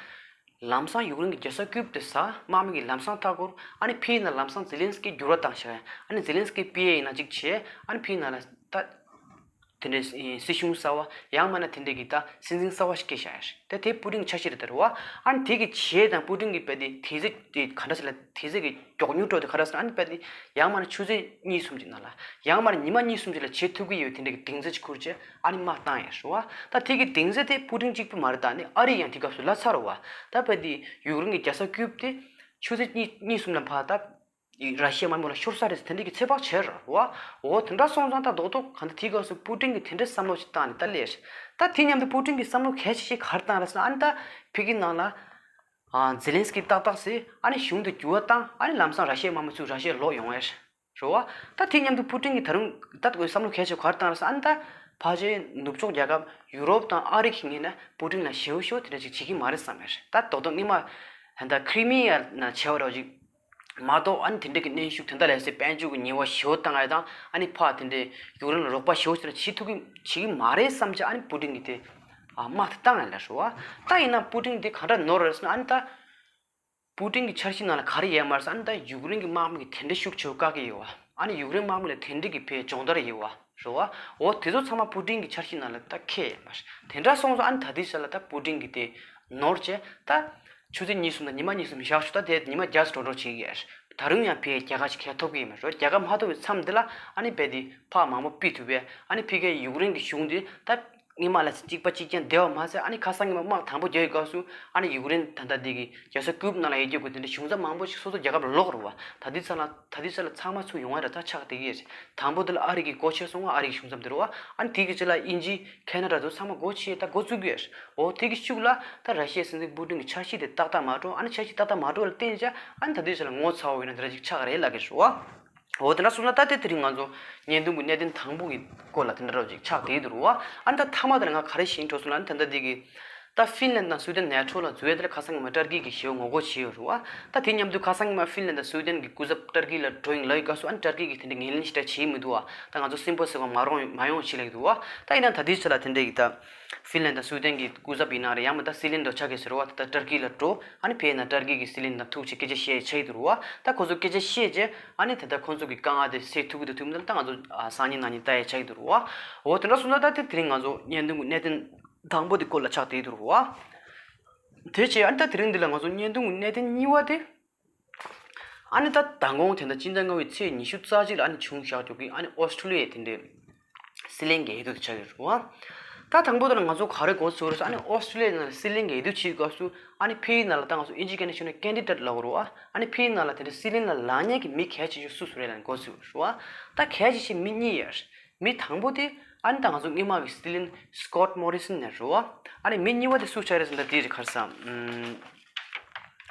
ལམ་སང་ཡུཀ་རེན་གྱི་རྒྱལ་ས་ཀིབ་དེ་ཟ། དམག་མི་གིས་ལམ་སང་མཐའ་སྐོར། ཨ་ནི་ཕར་ཡིན་ན་ལམ་སང་ཛེ་ལན་སི་ཀི་འགྱུར་བ་བཏང་བཞག་ཨ་ནི་ཛེ་ལན་སི་ཀི་ཕར་ཡིན་ན་གཅིག་བྱས། ཨ་ནི་ཕར་ཡིན་ན་ལ་ད་དེ་འདྲའི་སྲིད་གཞུང་གསར་བ་ཡང་མིན་ན་དེ་འདྲའི་གི་ད་སྲིད་འཛིན་གསར་བ་ཞིག་བསྐོས་བཞག་ཡ་རེད། ད་དེ་པུ་ཏིན་གྱི་འཆར་གཞི་རེད་ད་རེད་བ། ཨ་ནི་དེ་གི་བྱས་དང་པུ་ཏིན་གྱི་དཔེ་དེ་དེ་ཚེ་དེ་ག་འདྲ་ཞིག་ལ་དེ་ཚེ་གི་མགྱོགས་མྱུར་འགྲོ་དེ་ག་འདྲ་ཟེར་ན། ཨ་ནི་དཔེ་དེ་ཡང་མིན་ན་ཆུ་ཚོད་གཉིས་གསུམ་གྱི་ནང་ལ་ཡང་མིན་ན་ཉི་མ་གཉིས་གསུམ་གྱི་ལ་བྱེད་ཐུབ་ཀྱི་ཡོད་དེ་འདྲའི་གི་གདེང་ཚོད་ཅིག་ཁུར་བྱས། ཨ་ནི་དམག་བཏང་ཡ་རེད་བ། ད་དེ་གི་གདེང་ཚོད་དེ་པུ་ཏིན་གཅིག་པུ་མ་རེད། ད་ནི་ཨ་རི་ཡང་དེ་སྐབས་སུ་ལབ་ཚར་རེད་བ། ད་དཔེ་དེ་ཡུཀ་རེན་གྱི་རྒྱལ་ས་ཀིབ་དེ་ཆུ་ཚོད་གཉིས་གཉིས་གསུམ་ལ་ཕར་ད་ར་ཤི་ཡའི་དམག་མི་ལ་ཤོར་ས་རེད་ཟེར་དེ་འདྲའི་གི་ཚོད་དཔག་བྱས་རེད་བ། འོ་དེ་འདྲ་སོང་ཙང་ད་རྡོག་རྡོག་གང་ལྟར་དེ་སྐབས་སུ་པུ་ཏིན་གྱིས་དེ་འདྲའི་བསམ་བློ་ཞིག་བཏང་ནས་ད་སླེབས་རེད། ད་དེ་མཉམ་དུ་པུ་ཏིན་གྱིས་བསམ་བློ་གལ་ཆེ་ཤོས་ག་རེ་བཏང་རེད་ཟེར་ན། ཨ་ནི་ད་ཕ་གི་ནང་ལ་ཨ་ཛེ་ལན་སི་ཀི་ཏག་ཏག་བྱས། ཨ་ནི་གཞུང་དེ་འགྱུར་བ་བཏང་། ཨ་ནི་ལམ་སང་ར་ཤི་ཡའི་དམག་མི་ཚུར་ར་ཤི་ཡར་ལོག་ཡོང་བས་རེད་བ། ད་དེ་མཉམ་དུ་པུ་ཏིན་གྱིས་ད་རུང་ད་བསམ་བློ་གལ་ཆེ་ག་རེ་བཏང་རེད་ཟེར་ན། ཨ་ནི་ད་ཕལ་ཆེར་ནུབ་ཕྱོགས་རྒྱལ་ཁབ་ཡུ་རོབ་དང་ཨ་རི་གི་ངོས་ནས་པུ་ཏིན་ལ་ཞེ་པོ་ཞེ་པོ་དེ་འདྲ་ཅིག་བྱེད་ཀྱི་མ་རེད་བསམ་ཡ་རེད། ད་རྡོག་རྡོག་སྔོན་མ་ད་ལྟ་ཁི་རི་མི་ཡ་ནང་བྱས་པ་འདྲ་བོ་ཅིག་མ་གཏོགས། ཨ་ནི་དེ་འདྲ་གི་གནོན་ཤུགས་དེ་འདྲ་ལབ་སའི་དཔལ་འབྱོར་གྱི་ཉེས་པ་ཞེ་པོ་བཏང་ཡ་དང་། ཨ་ནི་ཕར་དེ་འདྲའི་ཡུཀ་རེན་ལ་རོགས་པ་ཞེ་པོ་ཅིག་བྱེད་ཐུབ་ཀྱི་བྱེད་ཀྱི་མ་རེད་བསམ་བྱས། ཨ་ནི་པུ་ཏིན་གྱིས་དེ་ཨ་དམག་དེ་བཏང་ཡ་ལ་རེད་བ། ད་ཡིན་ན་པུ་ཏིན་དེ་ག་འདྲ་ནོར་རེད་ཟེར་ན། ཨ་ནི་ད་པུ་ཏིན་གྱི་འཆར་གཞི་ནང་ལ་ག་རེ་ཡོད་མ་རེད་ཟེར་ན། ཨ་ནི་ད་ཡུཀ་རེན་གྱི་དམག་མི་གིས་དེ་འདྲའི་ཤུགས་ཆེ་བོ་བཀག་གི་ཡོད་བ། ཨ་ནི་ཡུཀ་རེན་དམག་མི་ལ་དེ་འདྲའི་གི་ཕའི་སྦྱོང་བརྡར་ཡོད་བ་རེད་བ། འོ་དེ་ཚོ་ཚང་མ་པུ་ཏིན་གྱི་འཆར་གཞི་ནང་ལ་ད་འཁེལ་ཡོད་མ་རེད། དེ་འདྲ་སོང་ཙང་ཨ་ནི་ད་ལྟའི་ཆ་ལ་ད་པུ་ཏིན་གྱིས་དེ་ནོར་བྱས། ད་ཆུ་ཚོད་གཉིས་གསུམ་དང་ཉི་མ་གཉིས་གསུམ་བཞག་ཤོག་ད་དེ་ཉི་མ་བརྒྱ་ཙམ་འགྲོ་འགྲོ་བྱེད་ཀྱི་ཡོད་རེད། ད་རུང་ཡང་ཕའི་རྒྱལ་ཁ་ཞིག་ཁྱེར་ཐུབ་ཀྱི་ཡོད་མ་རེད། རྒྱལ་ཁ་མ་ཐོབ་པའི་མཚམས་འདི་ལ་ཨ་ནི་དཔེ་དེ་ཕར་མང་པོ་ཕུད་ཐུབ་པས། ཨ་ནི་ཕ་གིའི་ཡུཀ་རེན་གྱི་གཞུང་དེ་ད་ སྔོན་མ་ལ་གཅིག་པ་གཅིག་རྐྱང་བསྡད་པ་མ་ཟད། ཨ་ནི་ཁ་སང་སྔོན་མ་དམག་དང་པོ་རྒྱག་ཡི་སྐབས་སུ་ཨ་ནི་ཡུཀ་རེན་ད་ལྟ་འདི་གི་རྒྱལ་ས་ཀིབ་ནང་ལ་ཡོད་རྒྱུ་གི་དེ་འདྲའི་གཞུང་ཚབ་མང་པོ་ཞིག་སོ་སོ་རྒྱལ་ཁབ་ལ་ལོག་རེད་བ། ད་ལྟའི་ཆ་ལ་ད་ལྟའི་ཆ་ལ་ཚང་མ་ཚུར་ཡོང་བ་རེད། ད་ཆགས་བསྡད་ཀྱི་རེད། དང་པོ་དེ་ལ་ཨ་རི་གི་སྒོ་ཕྱེ་སོང་བ། ཨ་རི་གི་གཞུང་ཚབ་དེ་རེད་བ། ཨ་ནི་དེ་གི་རྗེས་ལ་དབྱིན་ཇི་ཁེ་ན་ཌ་ཚོ་ཚང་མ་སྒོ་ཕྱེ་ད་འགོ་བཙུགས་ཀྱི་རེད། འོ་དེ་གི་ཤུགས་ལ་ད་ར་ཤི་ཡའི་སྲིད་འཛིན་པུ་ཏིན་གི་འཆར་གཞི་དེ་ཏག་ཏག་མ་འགྲོ། ཨ་ནི་འཆར་གཞི་ཏག་ཏག་མ་འགྲོ་ལ་བརྟེན་བྱས་ཨ་ནི་ད་ལྟའི་ཆ་ལ་ངོ་ཚ་བོ་ཡིན་ན་དེ་འདྲ་ཅིག་ཆགས་རེད་ལབ་ཀྱི་རེད་བ། འོ་དེ་འདྲ་སོང་ན་ད་ལྟའི་དེ་རིང་ང་ཚོ་བརྙན་ཐུང་གི་གནད་དོན་དང་པོ་གི་སྐོར་ལ་དེ་འདྲ་རོ་ཅིག་ཆགས་བསྡད་འདུག་རུ་བ། ཨ་ནི་ད་མཐའ་མ་དེ་ལ་ང་ག་རེ་ཤེས་འགྲོ་སོང་ལབ་ན། ད་ལྟ་འདི་གི་ད་ཧྥིན་ལན་དང་སུའུ་ཏན་ནེ་ཊོ་ལ་འཛུལ་ཡ་དེ་ལ་ཁ་སང་གི་མ་ཏར་ཀི་གི་ཞེ་པོ་ངོ་རྒོལ་བྱས་ཡོད་རུ་བ། ད་དེ་མཉམ་དུ་ཁ་སང་གི་མ་ཧྥིན་ལན་དང་སུའུ་ཏན་གི་སྐུ་ཚབ་ཏར་ཀི་ལ་འགྲོ་ཡིན་ལབ་ཡི་སྐབས་སུ། ཨ་ནི་ཏར་ཀི་གི་དེ་འདྲ་ངོས་ལེན་ཞིག་ད་བྱས་མི་འདུག་བ། ད་ང་ཚོ་སིམ་པོ་ཟེར་བ་མ་རོང་མ་ཡོང་བྱས་ལབ་ཀྱི་འདུག་བ། ད་ཡིན་ན་ད་དེའི་ཆ་ལ་དེ་འདྲ་གི་ད་ཧྥིན་ལན་དང་སུའུ་ཏན་གི་སྐུ་ཚབ་ཡིན་ན་རེད། ཡང་མིན་ད་སྲིད་བློན་འདྲ་ཆགས་ཀྱི་ཟེར་བ། ད་ད་ཏར་ཀི་ལ་འགྲོ། ཨ་ནི་ཕེ་ན་ཏར་ཀི་གི་སྲིད་བློན་དང་ཐུག་བྱས་སྐད་ཆ་བཤད་ཆ་ཡི་འདུག་རུ་བ། ད་ཁོ་ཚོ་སྐད་ཆ་བཤད་རྗེས་ཨ་ནི་ད་ལྟ་ཁོ་ཚོ་གི་དཀའ་ངལ་དེ་སེལ་ཐུབ་ཀྱི་འདུག་ཐུབ་མིན་ད་ང་ཚོ་ཨ་སང་ཉིན་གནངས་ཉིན་ལྟ་ཡ་ཆགས་ཀྱི་འདུག་རུ་བ། འོ་དེ་འདྲ་སོང་ཙང་ད་དེ་དེ་རིང་ང་ཚོ་བརྙན་ཐུང་གི་གནད་དོན་དང་པོ་དེ་སྐོར་ལ་ཆགས་བསྡད་འདུག་རུ་བ། དེ་བྱས་ཨ་ནི་ད་དེ་རིང་འདི་ལ་ང་ཚོ་བརྙན་ཐུང་གི་གནད་དོན་གཉིས་པ་དེ། ཨ་ནི་ད་མདང་དགོང་དེ་འདྲ་སྤྱི་ཟླ་ལྔ་པའི་ཚེས་ཉི་ཤུ་རྩ་གཅིག་ལ་ཨ་ནི་བྱུང་བཞག་རྒྱུ་གི་ཨ་ནི་ཨོ་སི་ཀྲུ་ལི་ཡའི་དེ་འདྲའི་སྲིད་བློན་གྱི་འོས་བསྡུ་དེ་ཆགས་ཡོད་རུ་བ། ད་དང་པོ་དེ་ལ་ང་ཚོ་ག་རེ་གོ་ཚོད་རེད་ཟེར། ཨ་ནི་ཨོ་སི་ཀྲུ་ལི་ཡ་ནང་ལ་སྲིད་བློན་གྱི་འོས་བསྡུ་བྱེད་སྐབས་སུ་ཨ་ནི་ཕ་གི་ནང་ལ་ད་ང་ཚོ་དབྱིན་ཇི་སྐད་ནས་ཞུས་ན་ཀེན་ཌི་ཌེ་ཊི་ལབ་དགོས་རེད་བ། ཨ་ནི་ཕ་གི་ནང་ལ་དེ་འདྲའི་སྲིད་བློན་ལ་ལངས་མཁན་གྱི་མི་གལ་ཆེ་ཤོས་སུ་སུ་རེད་ལབ་ནས་གོ་ཚོད་རེད་བ། ད་གལ་ཆེ་ཤོས་མི་གཉིས་ཡོད་རེད། མི་དང་པོ་དེ་ཨ་ནི་ད་ང་ཚོ་སྔོན་མ་གི་སྲིད་བློན་སི་ཀོཊ་མོ་རི་སན་ནས་རེད་བ། ཨ་ནི་མི་གཉིས་པ་དེ་སུ་ཆགས་རེད་ཟེར་ན་དེ་རེད། ག་རེ་ཟེར།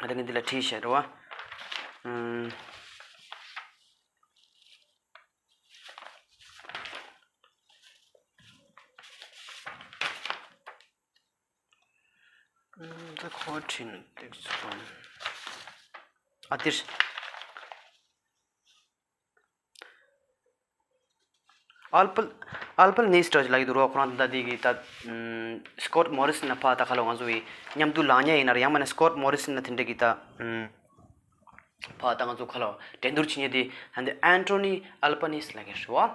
ཨ་ད་ངས་འདི་ལ་བྲིས་བཞག་རེད་བ། ཨུམ། ཨུམ། ད་ཁོ་བྲིས་ནས་ཏེག་སི་ཊི་ཨ་དེ་རེད། ཨལ་པལ་ཨལ་པལ་ནིས་ཊ་ལབ་ཀྱི་འདུག་རོ། ཁོ་རང་ད་འདི་གི་ད་ཨུམ། སི་ཀོཊ་མོ་རི་སན་ལ་ཕར་ད་ག་ལ་ང་ཚོ་གི་མཉམ་དུ་ལངས་མཁན་ཡིན་ན་རེད། ཡང་མིན་ན་སི་ཀོཊ་མོ་རི་སན་ལ་དེ་འདྲ་གི་ད་ཨུམ། ཕར་ད་ང་ཚོ་ག་ལ་འགྲན་བསྡུར་བྱེད་མཁན་དེ་ད་འདི་ཨན་ཊོ་ནི་ཨལ་པ་ནིས་ལབ་མཁན་རེད་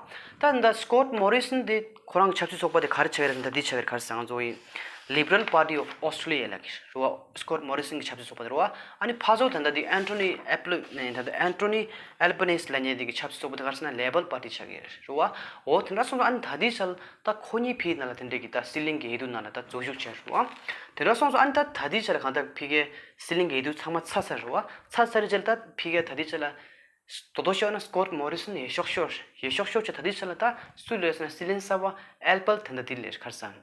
བ། ད་ད་སི་ཀོཊ་མོ་རི་སན་དེ་ཁོ་རང་གི་ཆབ་སྲིད་ཚོགས་པ་དེ་ག་རེ་ཆགས་ཀྱི་རེད་ཟེར་ན། ད་འདི་ཆགས་ཀྱི་རེད། ག་རེ་ཟེར། ང་ཚོ་གི་Liberal Party of Australia ལབ་མཁན་རེད་བ། སི་ཀོཊ་མོ་རི་སན་གི་ཆབ་སྲིད་ཚོགས་པ་དེ་རེད་བ། ཨ་ནི་ཕར་ཚུར་ད་ལྟ་འདི་ཨན་ཊོ་ནི་ཨེ་པི་ལི་ནས་ད་ལྟ་ཨན་ཊོ་ནི་ཨལ་པ་ནིས་ལབ་མཁན་དེ་གི་ཆབ་སྲིད་ཚོགས་པ་དེ་ག་རེ་ཟེར་ན་ལེ་བར་པར་ཊི་ཆགས་ཀྱི་རེད་བ། འོ་དེ་འདྲ་སོང་ཙང་ཨ་ནི་ད་ལྟའི་ཆར་ད་ཁོ་གཉིས་ཕ་གི་ནང་ལ་དེ་འདྲའི་གི་ད་སྲིད་བློན་གྱི་འོས་བསྡུ་ནང་ལ་ད་འཛུལ་ཞུགས་བྱས་རེད་བ། དེ་འདྲ་སོང་ཙང་ཨ་ནི་ད་ད་ལྟའི་ཆར་གང་ལྟར་ཕ་གིའི་སྲིད་བློན་གྱི་འོས་བསྡུ་ཚང་མ་ཚར་ཚར་རེད་བ། ཚར་ཚར་རེད་ཅེས་ད་ཕ་གིའི་ད་ལྟའི་ཆར་ལ་དོ་དོ་ཤོར་ན་སི་ཀོཊ་མོ་རི་སན་ཡོད་ཤོག་ཤོར་ཡོད་ཤོག་ཤོར་ཅེས། ད་ལྟའི་ཆར་ལ་ད་སུ་སླེབས་ཟེར་ན་སྲིད་བློན་གསར་པ་ཨལ་པལ་ད་ལྟ་དེ་སླེབས། ག་རེ་ཟེར།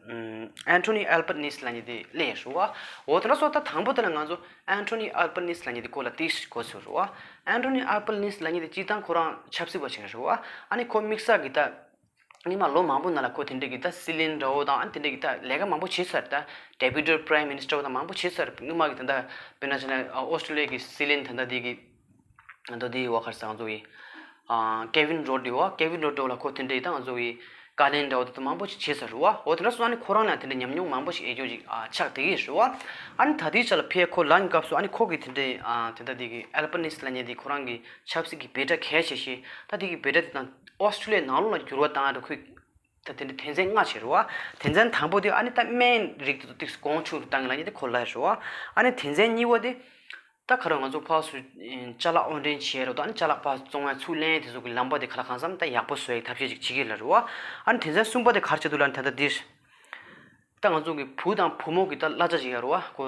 ཨན་ཊོ་ནི་ཨལ་པ་ནིས་ལབ་མཁན་དེ་སླེབས་རེད་བ། འོ་དེ་འདྲ་སོང་ཙང་ད་དང་པོ་དེ་ལ་ང་ཚོ་ཨན་ཊོ་ནི་ཨལ་པ་ནིས་ལབ་མཁན་དེ་སྐོར་ལ་ཏོག་ཙམ་གོ་ཚོད་རེད་བ། ཨན་ཊོ་ནི་ཨལ་པ་ནིས་ལབ་མཁན་དེ་སྤྱིར་བཏང་ཁོ་རང་ཆབ་སྲིད་པ་ཞིག་རེད་བ། ཨ་ནི་ཁོ་དམིགས་བསལ་གྱི་ད་སྔོན་མ་ལོ་མང་པོ་ནང་ལ་ཁོ་དེ་འདྲའི་གི་ད་སྲིད་བློན་འདྲ་བོ་དང་ཨ་ནི་དེ་འདྲའི་གི་ད་ལས་ཀ་མང་པོ་བྱས་ཚར། ད་ཌེ་པུ་ཊི་པ་རའིམ་མི་ནིས་ཊར་བོ་དང་མང་པོ་བྱས་ཚར། སྔོན་མ་གི་ད་ད་དཔེར་ན་བྱས་ན་ཨོ་སི་ཀྲུ་ལི་ཡ་གི་སྲིད་བློན་ད་ད་དེ་གི་ད་དེ་བ་ག་རེ་ཟེར། ང་ཚོ་གི་ཨ་ཀེ་ཝིན་རོ་ཌི་བ། ཀེ་ཝིན་རོ་ཌི་བ་ལ་ཁོ་དེ་འདྲའི་ད་ང་ཚོ་གི་བཀའ་བློན་འདྲ་བོ་དེ་ད་མང་པོ་ཞིག་བྱས་ཚར་རེད་བ། འོ་དེ་འདྲ་སོང་ཙང་ཨ་ནི་ཁོ་རང་ལ་དེ་འདྲའི་ཉམས་མྱོང་མང་པོ་ཞིག་ཡོད་རྒྱུ་ཅིག་ཨ་ཆགས་བསྡད་ཀྱི་རེད་བ། ཨ་ནི་ད་ལྟའི་ཆ་ལ་ཕར་ཁོ་ལངས་སྐབས་སུ་ཨ་ནི་ཁོ་གི་དེ་འདྲའི་ཨ་དེ་ད་དེ་གི་ཨལ་པ་ནིས་ལབ་མཁན་དེ་ཁོ་རང་གི་ཆབ་སྲིད་ཀྱི་འབོད་སྒྲ་གལ་ཆེ་ཤོས་ད་དེ་གི་འབོད་སྒྲ་དེ་དང་ཨོ་སི་ཀྲུ་ལི་ཡའི་ནང་ལོགས་ལ་འགྱུར་བ་བཏང་ཡ་འདྲ་ཁོས་ད་དེ་འདྲ་དོན་ཚན་ལྔ་བྱས་རེད་བ། དོན་ཚན་དང་པོ་དེ་ཨ་ནི་ད་སྨན་རིགས་དེ་ཚོ་ཏོག་ཙམ་གོང་ཆུང་དུ་བཏང་ཡ་ལབ་མཁན་དེ་ཁོ་ལབ་རེད་བ། ཨ་ནི་དོན་ཚན་གཉིས་པ་དེ་ད་ག་རེ་ང་ཚོ་ཕར་ཚུར་ཅ་ལག་དབོར་འདྲེན་བྱས་རེད་བ། ད་ཨ་ནི་ཅ་ལག་ཕར་བཙོང་ཡ་ཚུར་ལེན་ཡ་དེ་ཚོ་གི་ལམ་པ་དེ་ག་ལ་གང་འཚམ་ད་ཡག་པོ་བཟོ་ཡའི་ཐབས་ཤེས་ཅིག་བྱེད་ཀྱི་ལབ་རེད་བ། ཨ་ནི་དོན་ཚན་གསུམ་པ་དེ་ག་རེ་བྱེད་འདུག་ལབ་ན་ད་ལྟ་འདིར་ད་ང་ཚོ་གི་བུ་དང་བུ་མོ་གི་ད་གླ་ཆ་ཅིག་ཡོད་རེད་བ། ཁོ་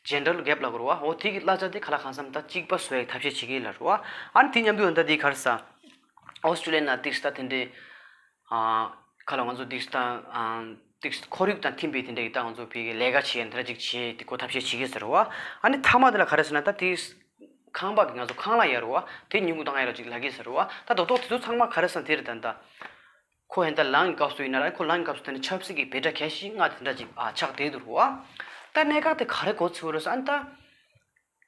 ཇེན་ཌར་གེབ་ལབ་དགོས་རེད་བ། འོ་དེ་གི་གླ་ཆ་དེ་ག་ལ་གང་འཚམ་ད་གཅིག་པ་བཟོ་ཡའི་ཐབས་ཤེས་བྱེད་ཀྱི་ལབ་རེད་བ། ཨ་ནི་དེ་མཉམ་དུ་ད་དེ་ག་རེ་ཟེར། ཨོ་སི་ཀྲུ་ལི་ཡ་ནང་ཏོག་ཙམ་ད་དེ་འདྲའི་ཨ་ག་ལ་ང་ཚོ་ཏོག་ཙམ་ད་ཨ་ཏོག་ཙམ་ཁོར་ཡུག་དང་མཐུན་པའི་དེ་འདྲའི་ད་ང་ཚོ་བོད་ཀྱི་ལས་ཀ་བྱེད་ཡ་འདི་འདྲ་ཅིག་བྱེད་དེ་ཁོ་ཐབས་ཤེས་བྱེད་ཀྱི་ཟེར་བ། ཨ་ནི་མཐའ་མ་དེ་ལ་ག་རེ་ཟེར་ན་ད་ཏོག་ཙམ་ཁང་པ་གི་ང་ཚོ་ཁང་གླ་ཡོད་རེད་བ། དེ་ཉུང་ངུ་བཏང་ཡ་རོ་ཅིག་ལབ་ཀྱི་ཟེར་བ། ད་རྡོག་རྡོག་དེ་ཚོ་ཚང་མ་ག་རེ་ཟེར་ན་དེ་རེད། ད་ད་ཁོ་ཧན་ད་ལངས་སྐབས་སུ་ཡིན་ན་ར། ཁོ་ལངས་སྐབས་སུ་དེ་ནི་ཆབ་སྲིད་ཀྱི་འབོད་སྒྲ་གལ་ཆེ་ཤོས་ལྔ་དེ་འདྲ་ཅིག་ཨ་ཆགས་བསྡད་འདུག་རེད་བ། ད་གནད་འགག་དེ་ག་རེ་གོ་ཚོད་རེད་ཟེར་ན། ད་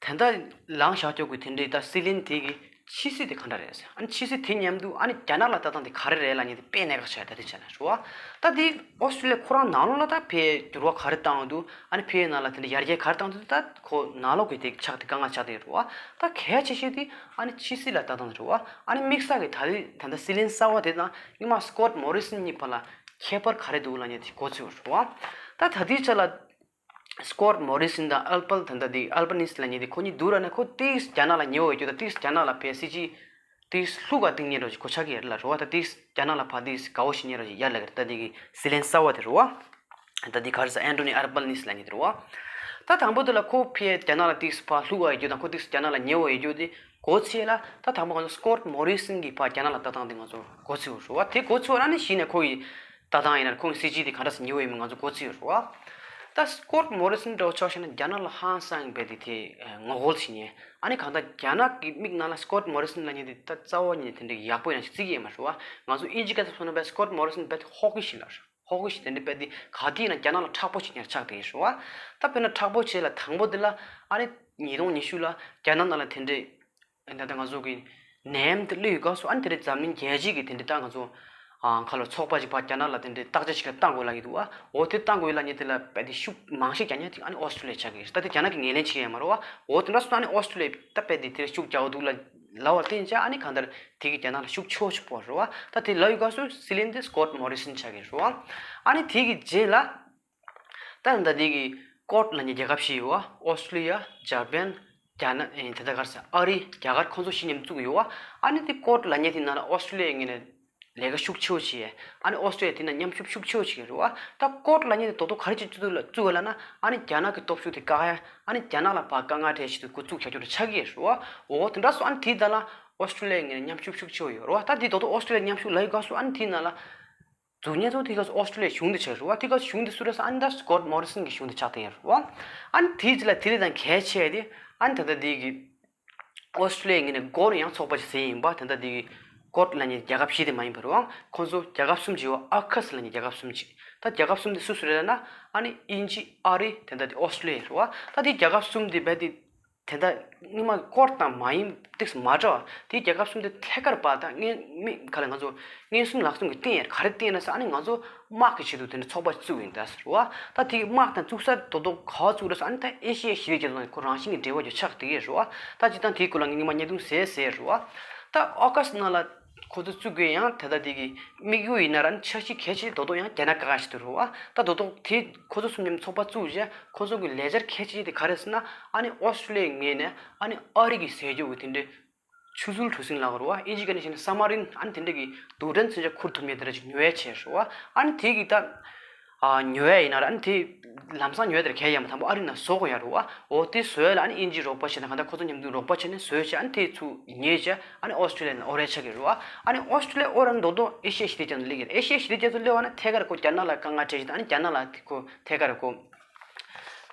ད་ལྟ་ལངས་བཞག་རྒྱུ་གི་དེ་འདྲའི་ད་སྲིད་བློན་དེ་གི་ཕྱི་སྲིད་དེ་ག་འདྲ་རེད་ཟེར། ཨ་ནི་ཕྱི་སྲིད་དེ་མཉམ་དུ་ཨ་ནི་རྒྱ་ནག་ལ་ལྟ་སྟངས་དེ་ག་རེ་རེད་ལབ་མཁན་དེ་དཔེ་གནད་འགག་ཆགས། ད་དེ་ཆ་ནས་ཞུ་བ། ད་དེ་ཨོ་སི་ཀྲུ་ལི་ཡ་ཁོ་རང་ནང་ལོགས་ལ་ད་ཕར་འགྱུར་བ་ག་རེ་བཏང་འདུག་ཨ་ནི་ཕར་ནང་ལ་དེ་འདྲ་ཡར་རྒྱས་ག་རེ་བཏང་འདུག་ད་ཁོ་ནང་ལོགས་ཀྱི་དེ་ཆགས་དེ་དཀའ་ངལ་ཆགས་དེ་རེད་བ། ད་གལ་ཆེ་ཤོས་དེ་ཨ་ནི་ཕྱི་སྲིད་ལ་ལྟ་སྟངས་རེད་བ། ཨ་ནི་དམིགས་བསལ་གྱི་ད་རེས་ད་ལྟ་སྲིད་བློན་གསར་པ་དེ་དང་སྔོན་མ་སི་ཀོཊ་མོ་རི་སན་གཉིས་བར་ལ་ཁྱད་པར་ག་རེ་འདུག་ལབ་མཁན་དེ་གོ་ཚོད་རེད་བ། ད་ད་དེའི་ཆ་ལ་སི་ཀོཊ་མོ་རི་སན་དང་ཨལ་པལ་ད་ལྟ་དེ་ཨལ་པ་ནིས་ལབ་མཁན་དེ་ཁོ་གཉིས་བསྡུར་བ་ན་ཁོ་ཏོག་ཙམ་རྒྱ་ནག་ལ་ཉེ་བོ་ཡོད་རྒྱུ་དང་། ཏོག་ཙམ་རྒྱ་ནག་ལ་ཕར་སྲིད་ཇུས་ཏོག་ཙམ་ལྷུག་ག་འདེགས་མཁན་རོ་ཅིག་གོ་ཆགས་ཀྱི་ཡོད་རེད་ལབ་རེད་བ། ད་ཏོག་ཙམ་རྒྱ་ནག་ལ་ཕར་ཏོག་ཙམ་དགའ་བོ་བྱེད་མཁན་རོ་ཅིག་ཡོད་ལབ་ཀྱི་རེད། ད་དེ་གི་སྲིད་བློན་གསར་པ་དེ་རེད་བ། ད་འདི་ག་རེ་ཟེར། ཨན་ཊོ་ནི་ཨལ་བ་ནིས་ལབ་མཁན་དེ་རེད་བ། ད་དང་པོ་དེ་ལ་ཁོ་ཕར་རྒྱ་ནག་ལ་ཏིག་ཙམ་ཕར་ལྷུག་པ་ཡོད་རྒྱུ་དང་ཁོ་ཏིག་ཙམ་རྒྱ་ནག་ལ་ཉེ་བོ་ཡོད་རྒྱུ་དེ་གོ་ཚེ་ལ། ད་དང་པོ་ང་ཚོ་སི་ཀོཊ་མོ་རི་སན་གྱིས་ཕར་རྒྱ་ནག་ལ་ལྟ་སྟངས་དེ་ང་ཚོ་གོ་ཚེ་ཡོད་རེད་བ། དེ་གོ་ཚེ་བ་ན་ནི་གཞི་ནས་ཁོ་ཡི་ལྟ་སྟངས་ཡིན་ན་ཁོ་གི་སྲིད་བྱུས་དེ་ག་འདྲ་ཞིག་ཉེ་བོ་ཡིན་མིན་ང་ཚོ་གོ་ཚེ་ཡོད་རེད་བ། ད་སི་ཀོཊ་མོ་རི་སན་འདྲ་བོ་ཆ་བཞག་ན་རྒྱ་ནག་ལ་ཧང་སང་བས་དེ་དེ་ངོ་རྒོལ་བྱེད་མཁན། ཨ་ནི་གང་ལྟར་རྒྱ་ནག་གི་མིག་ནང་ལ་སི་ཀོཊ་མོ་རི་སན་ལབ་མཁན་དེ་ད་རྩ་བ་ཉིད་ནས་དེ་འདྲའི་ཡག་པོ་ཡིན་ན་ཞིག་བརྩི་གི་ཡོད་མ་རེད་བ། ང་ཚོ་དབྱིན་ཇི་སྐད་ཐོག་གསུངས་ན་བས་སི་ཀོཊ་མོ་རི་སན་བས་ཧོ་ཀི་ཤི་ལབ་རེད། ཧོ་ཀི་ཤི་དེ་འདྲ་བས་དེ་ག་དུས་ཡིན་ན་རྒྱ་ནག་ལ་མཁྲེགས་པོ་བྱེད་མཁན་ཆགས་བསྡད་ཡོད་རེད་བ། ད་དཔེར་ན་མཁྲེགས་པོ་བྱེད་ལ་དང་པོ་དེ་ལ་ཨ་ནི་ཉིས་སྟོང་ཉི་ཤུ་ལ་རྒྱ་ནག་ནང་ལ་དེ་འདྲའི་ད་ལྟ་ང་ཚོ་གི་ནད་ཡམས་དེ་སླེབས་ཡོད་སྐབས་སུ། ཨ་ནི་དེ་རིང་འཛམ་གླིང་རྒྱལ་སྤྱི་གི་དེ་འདྲའི་ད་ང་ཚོ་ཨ་ཁ་ལོ་ཚོགས་པ་ཅིག་ཕར་རྒྱ་ནག་ལ་དེ་འདྲའི་བརྟག་དཔྱད་ཞིག་བཏང་དགོས་ལབ་ཀྱི་འདུག་བ། འོ་དེ་བཏང་དགོས་ལབ་མཁན་དེ་ལ་བས་དེ་ཤུགས་མང་ཤོས་རྒྱག་མཁན་དེ་ཨ་ནི་ཨོ་སི་ཀྲི་ལི་ཡ་ཆགས་ཀྱི་རེད། ད་དེ་རྒྱ་ནག་གིས་ངོས་ལེན་བྱེད་ཀྱི་ཡོད་མ་རེད་བ། འོ་དེ་འདྲ་སོང་ཙང་ཨ་ནི་ཨོ་སི་ཀྲི་ལི་ཡ་ད་བས་དེ་དེར་ཤུགས་རྒྱག་འདུག་ལབ་ལབ་པར་བརྟེན་བྱས་ཨ་ནི་གང་ལྟར་དེ་གིས་རྒྱ་ནག་ལ་ཤུགས་ཆེ་བོ་ཞིག་ཕོག་རེད་བ། ད་དེ་ལབ་ཡོད་སྐབས་སུ་སྲིད་བློན་དེ་སི་ཀོཊ་མོ་རི་སན་ཆགས་ཀྱི་རེད་བ། ཨ་ནི་དེ་གི་རྗེས་ལ། ད་ད་ལྟ་དེ་གི་ཀོཌ་ལབ་མཁན་རྒྱལ་ཁབ་བཞི་ཡོད་བ། ཨོ་སི་ཀྲི་ལི་ཡ། འཇར་པན། རྒྱ་ནག་ཨེ་ད་ལྟ་ག་རེ་ཟེར། ཨ་རི། རྒྱ་གར། ཁོང་ཚོ་བཞི་མཉམ་བཙུགས་ཡོད་བ། ཨ་ནི་དེ་ཀོཌ་ལབ་མཁན་དེ་ནང་ལ་ཨོ་སི་ཀྲི་ལི་ཡ་ངོས་ནས་ལས་ཀ་ཤུགས་ཆེ་བོ་བྱས། ཨ་ནི་ཨོ་སི་ཀྲི་ལི་ཡ་དེ་ནང་མཉམ་ཞུགས་ཤུགས་ཆེ་བོ་བྱེད་ཀྱི་རེད་བ། ད་ཀོཌ་ལབ་མཁན་དེ་རྡོག་རྡོག་ག་རེ་བྱེད་བཙུགས་ལ་བཙུགས་ཡོད་ལབ་ན། ཨ་ནི་རྒྱ་ནག་གི་སྟོབས་ཤུགས་དེ་བཀག་ཡ། ཨ་ནི་རྒྱ་ནག་ལ་ཕར་དཀའ་ངལ་འཕྲད་ཆེད་དུ་འགོ་བཙུགས་བྱ་རྒྱུ་རེད་ཆགས་ཀྱི་རེད་བ། འོ་དེ་འདྲ་སོང་། ཨ་ནི་དེ་དག་ལ་ཨོ་སི་ཀྲི་ལི་ཡ་ངོས་ནས་མཉམ་ཞུགས་ཤུགས་ཆེ་བོ་ཡོད་རེད་བ། ད་དེ་རྡོག་རྡོག་ཨོ་སི་ཀྲི་ལི་ཡ་མཉམ་ཞུགས་ལབ་ཡོད་སྐབས་སུ་ཨ་ནི་དེ་ནང་ལ། འཛུགས་མཁན་ཚོ་དེ་སྐབས་སུ་ཨོ་སི་ཀྲི་ལི་ཡའི་གཞུང་དེ་ཆགས་རེད་བ། དེ་སྐབས་སུ་གཞུང་དེ་སུ་རེད་ཟེར་ན་ཨ་ནི་ད་སི་ཀོཊ་མོ་རི་སན་གྱི་གཞུང་དེ་ཆགས་བསྡད་ཡོད་རེད་བ། ཨ་ནི་དེའི་རྗེས་ལ་དེ་ལས་ཀྱང་གལ་ཆེ་དེ་ཨ་ནི་ད་ལྟ་དེ་གི་ཨོ་སི་ཀྲི་ལི་ཡའི་ངོས་ནས་སྒོར་ཡང་ཚོགས་པ་ཞིག་ཟིན་ཡིན་པ། ད་ལྟ་དེ་གི་ཀོཌ་ལབ་མཁན་རྒྱལ་ཁབ་བཞི་དེ་མ་ཡིན་པ་རེད་བ། ཁོང་ཚོ་རྒྱལ་ཁབ་གསུམ་ཅིག་ཡོད་བ། ཨ་ཁ་སི་ལབ་མཁན་རྒྱལ་ཁབ་གསུམ་ཅིག་ད་རྒྱལ་ཁབ་གསུམ་དེ་སུ་སུ་རེད་ལབ་ན་ཨ་ནི་དབྱིན་ཇི། ཨ་རི། དེ་ལྟ་དེ་ཨོ་སི་ཀྲི་ལི་ཡ་རེད་བ། ད་དེ་རྒྱལ་ཁབ་གསུམ་དེ་རྦད་དེ། དེ་ལྟ་སྔོན་མ་ཀོཌ་དང་མ་ཡིན་ཏིག་ཙམ་མ་འདྲ་བ་དེ་རྒྱལ་ཁབ་གསུམ་དེ་ཐད་ཀར་བ་དང་མངོན་མིག་ག་ལ་ང་ཚོ་མངོན་སུམ་ལག་སུམ་གྱི་སྟེང་ཡར་ག་རེ་བསྟན་ན་ཟེར། ཨ་ནི་ང་ཚོ་དམག་གི་ཆེད་དུ་དེ་འདྲ་ཚོགས་པ་བཙུགས་ཡིན་ད་ཟེར་བ། ད་དེ་དམག་དང་བཙུགས་ས་རྡོག་རྡོག་ག་བ་བཙུགས་རེད་ཟེར། ཨ་ནི་ད་ཨེ་ཤི་ཡའི་ཞི་བདེ་རྒྱ་མཚོ་ནང་ཁོ་རང་བཞིན་གྱི་འབྲེལ་བ་ཡོད་ཆགས་དེ་གས་རེད་བ། ད་སྤྱིར་བཏང་དེའི་སྐོར་ལ་ངས་སྔོན་མ་བརྙན་ཐུང་བཟོས་བཟོས་རེད་བ། ད་ཨ་ཁ་སི་ནང་ལ། ཁོ་ཚོ་བཙུགས་དགོས་ཡང་དེ་ལྟ་དེ་གི་དམིགས་ཡུལ་ཡིན་ན་ར་ནི་འཆར་གཞི་གལ་ཆེ་རྡོག་རྡོག་ཡང་རྒྱ་ནག་བཀག་ཡ་ཞིག་ཏུ་རུ་བ། ད་རྡོག་རྡོག་དེ་ཁོ་ཚོ་གསུམ་མཉམ་ཚོགས་པ་བཙུགས་རྗེས་ཁོ་ཚོ་གི་ལས་འཆར་གལ་ཆེ་དེ་ག་རེ་ཟེར་ན། ཨ་ནི་ཨོ་སི་ཀྲི་ལི་ཡའི་ངོས་ནས་ཨ་ནི་ཨ་རི་གི་ཟས་སྤྱོད་ཀྱི་དེ་འདྲའི་ཆུ་ཚུལ་གྲུ་གཟིངས་ལབ་དགོས་རུ་བ། ཨིན་ཇི་སྐད་ནས་བཤད་ན་སབ་མ་རིན། ཨ་ནི་དེ་འདྲ་གི་རྡུལ་ཕྲན་མཚོན་ཆ་ཁུར་ཐུབ་མཁན་དེ་འདྲ་ཅིག་ཉོ་ཡ་བྱས་རུ་བ། ཨ་ནི་དེ་གི་ད། ཨ། ཉོ་ཡ་ཡིན་ན་ར་ཨ་ནི་དེ་ལམ་སང་ཉོ་ཡ་དེར་གལ་ཡང་མ་དང་པོ་ཨ་རི་ནང་བཟོ་དགོས་ཡ་རུ་བ། འོ་དེ་བཟོ་ཡ་ལ་ཨ་ནི་དབྱིན་ཇིའི་རོགས་པ་བྱས་ན་གང་ལྟར་ཁོ་ཚོ་མཉམ་དུ་རོགས་པ་བྱས་ནས་བཟོས་བྱས་ཨ་ནི་དེ་ཚུར་ཉོས་བྱས་ཨ་ནི་ཨོ་སི་ཀྲི་ལི་ཡ་ནང་ཨོ་རེད་ཆགས་ཀྱི་རུ་བ། ཨ་ནི་ཨོ་སི་ཀྲི་ལི་ཡ་ཨོ་ར་རྡོག་རྡོག་ཨེ་ཤི་ཡ་ཞི་བདེ་རྒྱ་མཚོ་སླེབས་ཀྱི་རེད། ཨེ་ཤི་ཡ་ཞི་བདེ་རྒྱ་མཚོ་སླེབས་པ་ན་ཐད་ཀར་ཁོ་རྒྱ་ནག་ལ་དཀའ་ངལ་འཕྲད་ཀྱི་རེད། ཨ་ནི་རྒྱ་ནག་ལ་ཁོ་ཐད་ཀར་ཁོ་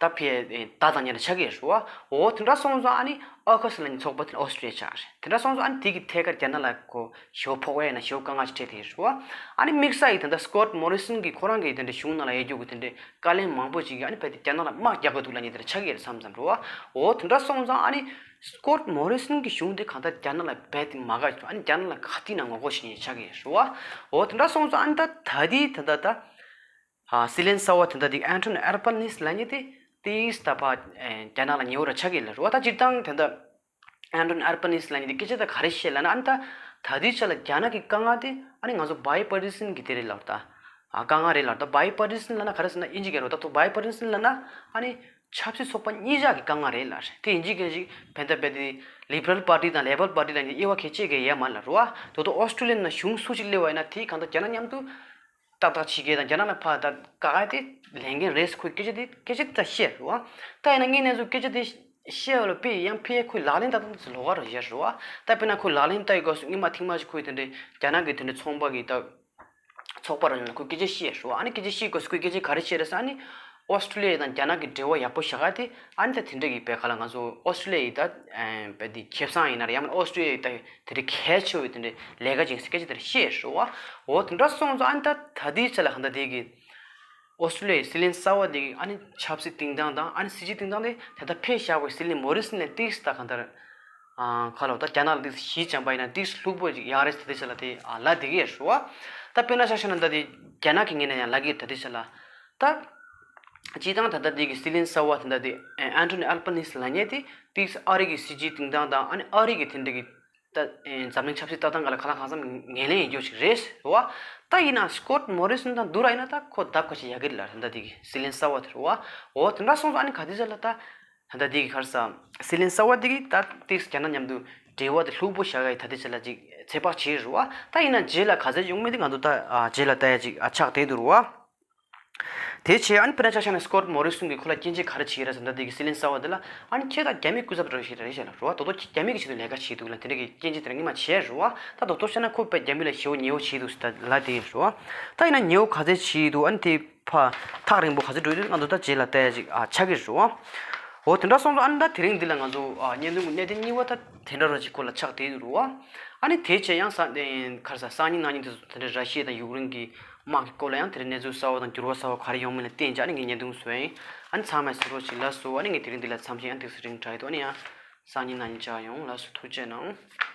ད་ཕེ་ད་དང་ཉེ་ར་ཆགས་ཀྱི་རེད་བ། འོ་དེ་འདྲ་སོང་ཙང་ཨ་ནི་ཨ་ཁ་སི་ལབ་མཁན་ཚོགས་པ་དེ་ཨོ་སི་ཀྲི་ལི་ཡ་ཆགས་རེད། དེ་འདྲ་སོང་ཙང་ཨ་ནི་དེ་གི་ཐད་ཀར་རྒྱ་ནག་ལ་ཁོ་ཞེ་པོ་ཕོག་པ་ཡིན་ན་ཞེ་པོ་དཀའ་ངལ་ཞིག་འཕྲད་དེ་རེད་བ། ཨ་ནི་དམིགས་བསལ་གྱི་དེ་འདྲ་སི་ཀོཊ་མོ་རི་སན་གྱི་ཁོ་རང་གི་དེ་འདྲ་གཞུང་ནང་ལ་ཡོད་རྒྱུ་གི་དེ་འདྲ་བཀའ་བློན་མང་པོ་ཅིག་གིས་ཨ་ནི་རྦད་དེ་རྒྱ་ནག་ལ་དམག་རྒྱག་དགོས་འདུག་ལབ་མཁན་དེ་འདྲ་ཆགས་ཀྱི་རེད་བསམ་བསམ་རེད་བ། འོ་དེ་འདྲ་སོང་ཙང་ཨ་ནི་སི་ཀོཊ་མོ་རི་སན་གྱི་གཞུང་དེ་གང་ལྟར་རྒྱ་ནག་ལ་རྦད་དེ་མ་དགའ་བྱུང་། ཨ་ནི་རྒྱ་ནག་ལ་ག་དུས་ན་ངོ་རྒོལ་བྱེད་མཁན་ཆགས་ཀྱི་རེད་བ། འོ་དེ་འདྲ་སོང་ཙང་ཨ་ནི་ད་ད་དེ་ད་ད་ད། ཨ། སྲིད་བློན་གསར་པ་དེ་འདྲ་དེ་ཨན་ཐོ་ནི་ཨལ་བྷ་ནིས་ལབ་མཁན་དེ་ཏིས་ད་ཕར་ཨེ་རྒྱ་ནག་ལ་ཉེ་བོ་ར་ཆགས་ཀྱི་ལ་རེད་བ། ད་སྤྱིར་བཏང་དེ་འདྲ་ཨན་ཐོ་ནི་ཨལ་བྷ་ནིས་ལབ་མཁན་དེ་སྐད་ཆ་ད་ག་རེ་བཤད་ལབ་ན། ཨ་ནི་ད་ད་དུས་ཆ་ལ་རྒྱ་ནག་གི་དཀའ་ངལ་དེ་ཨ་ནི་ང་ཚོ་བྷའི་པར་ཊི་སན་གི་དེ་རེད་ལབ་ད། ཨ། དཀའ་ངལ་རེད་ལབ་ད། བྷའི་པར་ཊི་སན་ལབ་ན་ག་རེ་ཟེར་ན་དབྱིན་ཇི་སྐད་རེད་བ། ད་དུ་བྷའི་པར་ཊི་སན་ལབ་ན་ཨ་ནི་ཆབ་སྲིད་ཚོགས་པ་གཉིས་ཆ་གི་དཀའ་ངལ་རེད་ལབ་རེད། དེ་དབྱིན་ཇི་སྐད་ཅིག་བན་ད་བན་དེ་ལི་བྷ་རལ་པར་ཊི་དང་ལེ་བར་པར་ཊི་ལབ་མཁན་དབྱེ་བ་གལ་ཆེ་གི་ཡོད་མ་ལ་རེད་བ། ད་དུ་ཨོ་སི་ཀྲི་ལི་ཡ་ནང་གཞུང་སུ་ཞིག་སླེབས་པ་ཡིན་ན་དེ་གང་ལྟར་རྒྱ་ནག་མཉམ་དུ་ཏག་ཏག་བྱེད་མཁན་དང་རྒྱ་ནག་ལ་ཕར་ད་དཀའ་ངལ་དེ་ལེན་མཁན་རེད་ཟེར་ཁོས་སྐད་ཆ་དེ་སྐད་ཆ་དེ་ད་བཤད་རེད་བ། ད་ཡིན་ན་ངས་ནས་ཚོ་སྐད་ཆ་དེ་བཤད་པ་ལ་དཔེ་ཡང་ཕལ་ཆེར་ཁོས་ལག་ལེན་བསྟར་སྟངས་དེ་ལོགས་ཀ་རེད་བཞག་རེད་བ། ད་དཔེར་ན་ཁོས་ལག་ལེན་བསྟར་ཡོད་སྐབས་སུ་སྔོན་མ་ཐེངས་མ་ཞིག་ཁོས་དེ་འདྲའི་རྒྱ་ནག་གི་དེ་འདྲའི་ཚོང་པ་གི་ད་ཚོགས་པ་རང་ལ་ཁོས་སྐད་ཆ་བཤད་རེད་བ། ཨ་ནི་སྐད་ཆ་བཤད་དགོས་སྐད་ཆ་ག་རེ་བཤད་རེད་ཟེར། ཨ་ནི་ཨོ་སི་ཀྲི་ལི་ཡ་དང་རྒྱ་ནག་གི་འབྲེལ་བ་ཡག་པོ་བཞག་ཡ་དེ་ཨ་ནི་ད་དེ་འདྲ་གི་བའི་ཁ་ལ་ང་ཚོ་ཨོ་སི་ཀྲི་ལི་ཡ་ཡི་ད་བའི་དེ་ཁེ་བཟང་ཡིན་ན་རེད། ཡང་མིན་ཨོ་སི་ཀྲི་ལི་ཡ་ཡི་ད་དེ་འདྲའི་གལ་ཆེ་བའི་དེ་འདྲའི་ལས་ཀ་ཅིག་ཡིན་ཟེར་སྐད་ཆ་དེ་འདྲ་བཤད་རེད་བ། འོ་དེ་འདྲ་སོང་ཙང་ཨ་ནི་ད་ད་དེའི་ཆ་ལ་གང་ལྟར་དེ་གི་ཨོ་སི་ཀྲི་ལི་ཡའི་སྲིད་བློན་གསར་པ་དེ་གི་ཨ་ནི་ཆབ་སྲིད་སྟེང་སྟངས་དང་ཨ་ནི་སྲིད་བྱུས་སྟེང་སྟངས་དེ་ད་ལྟ་ཕེབས་བཞག་པའི་སྲིད་བློན་མོ་རི་སན་ལ་ཏིག་ཙམ་ད་གང་ལྟར། ཨ། ཁ་ལོ་ད་རྒྱ་ནག་ལ་ཏིག་ཙམ་གཞི་བཅངས་པ་ཡིན་ན་ཏིག་ཙམ་ལྷུག་པོ་ཅིག་ཡག་རེད་ཟེར། དེ་ཆ་ལ་དེ་ཨ་ལབ་བསྡད་ཀྱི་ཡོད་རེད་བ། ད་དཔེར་ན་ཆ་བཞག་ན་ད་དེ་རྒྱ་ནག་གི་ངོས་ནས་ཡང་ལབ་ཀྱི་ཡོད། ད་དེ་ཆ་ལ་ད་སྤྱིར་བཏང་ད་ལྟ་དེ་གི་སྲིད་བློན་གསར་པ་དེ་འདྲ་དེ་ཨན་ཐོ་ནི་ཨལ་བྷ་ནིས་ལབ་མཁན་དེ་ཏིག་ཙམ་ཨ་རི་གི་སྲིད་བྱུས་སྟེང་སྟངས་དང་ཨ་ནི་ཨ་རི་གི་དེ་འདྲ་གི་ད་འཛམ་གླིང་ཆབ་སྲིད་ལྟ་སྟངས་སྒང་ལ་གང་ལ་གང་འཚམ་ངོས་ལེན་ཡོད་རྒྱུ་ཞིག་རེད་བ། ད་ཡིན་ན་སི་ཀོཊ་མོ་རི་སན་དང་བསྡུར་བ་ཡིན་ན་ད་ཁོ་ལྡབ་ཁ་ཤས་ཡག་གི་རེད་ལ། ད་ལྟ་དེ་གི་སྲིད་བློན་གསར་པ་དེ་རེད་བ། འོ་དེ་འདྲ་སོང་ཙང་ཨ་ནི་ག་དེ་ཆ་ལ་ད། ད་ལྟ་འདི་གི་ག་རེ་ཟེར། སྲིད་བློན་གསར་པ་འདི་གིས་ད་ཏིག་ཙམ་རྒྱ་ནག་མཉམ་དུ་འབྲེལ་བ་དེ་ལྷུག་པོ་བཞག་ཡ་ད་ལྟའི་ཆ་ལ་ཅིག་ཚོད་དཔག་བྱེད་རེད་བ། ད་ཡིན་ན་རྗེས་ལ་ག་ཚོད་ཡོང་མིན་དེ་ང་ཚོ་ད་ཨ་རྗེས་ལ་ལྟ་ཡ་ཅིག་ཨ་ཆགས་བསྡད་འདུག་རེད་བ། དེ་བྱས་ཨ་ནི་དཔེར་ན་ཆ་བཞག་ན་སི་ཀོཊ་མོ་རི་སོན་གྱིས་ཁོ་ལ་སྐྱོན་བརྗོད་ག་རེ་བྱས་རེད་ཟེར་ན། ད་དེ་གི་སྲིད་བློན་གསར་པ་དེ་ལ་ཨ་ནི་ཁྱེད་ད་རྒྱ་མིའི་སྐུ་ཚབ་རེད་ཟེར་རེད་ཟེར་ལ་རེད་བ། ད་དོ་ཁྱེད་རྒྱ་མི་གི་ཆེད་དུ་ལས་ཀ་བྱས་འདུག་ལ། དེ་འདྲ་གི་སྐྱོན་བརྗོད་དེ་རིང་ཉི་མ་བྱས་རེད་བ། ད་དོ་དོ་བཤད་ན་ཁོ་དཔེ་རྒྱ་མི་ལ་ཞེ་པོ་ཉེ་བོ་བྱས་འདུག་ཟེར་ད་ལ་དེ་རེད་བ། ད་ཡིན་ན་ཉེ་བོ་ག་ཚད་བྱས་འདུག་ཨ་ནི་དེ་ཕ་ཐག་རིང་པོ་ག་ཚོད་འགྲོ་ཡོད་ང་ཚོ་ད་རྗེས་ལ་བལྟ་ཡ་ཅིག་ཨ་ཆགས་ཀྱི་རེད་བ། འོ་དེ་འདྲ་སོང་ཙང་ཨ་ནི་ད་དེ་རིང་འདི་ལ་ང་ཚོ་ཨ་བརྙན་ཐུང་གི་གནད་དོན་གཉིས་པ་ད་དེ་འདྲ་རོ་ཅིག་སྐོར་ལ་ཆགས་བསྡད་ཡོད་རེད་བ། ཨ་ནི་དེ་བྱས་ཡང་ས་ག་རེ་ཟ་སང་ཉིན་གནངས་ཉིན་དེ་ཚོ་དེ་འདྲ་ར་ཤི་ཡ་དང་ཡུཀ་རེན་གྱི་དམག་གི་སྐོར་ལ་ཡང་དེ་འདྲ་གནས་ཚུལ་གསར་པ་དང་འགྱུར་བ་གསར་པ་ག་རེ་ཡོང་མིན་ལ་བརྟེན་བྱས་ཨ་ནི་ངས་བརྙན་ཐུང་བཟོས་ཡིན། ཨ་ནི་ཚང་མས་གཟིགས་རོགས་ཅིག་ལགས་སོ། ཨ་ནི་ངས་དེ་རིང་འདི་ལ་མཚམས་བཞག་ཡང་ཏོག་ཙམ་རིང་དྲགས་ཡོད། ཨ་ནི་ཡང་སང་ཉིན་གནངས་ཉིན་བཅར་ཡོང་། ལགས་སོ། ཐུགས་རྗེ་གནང་།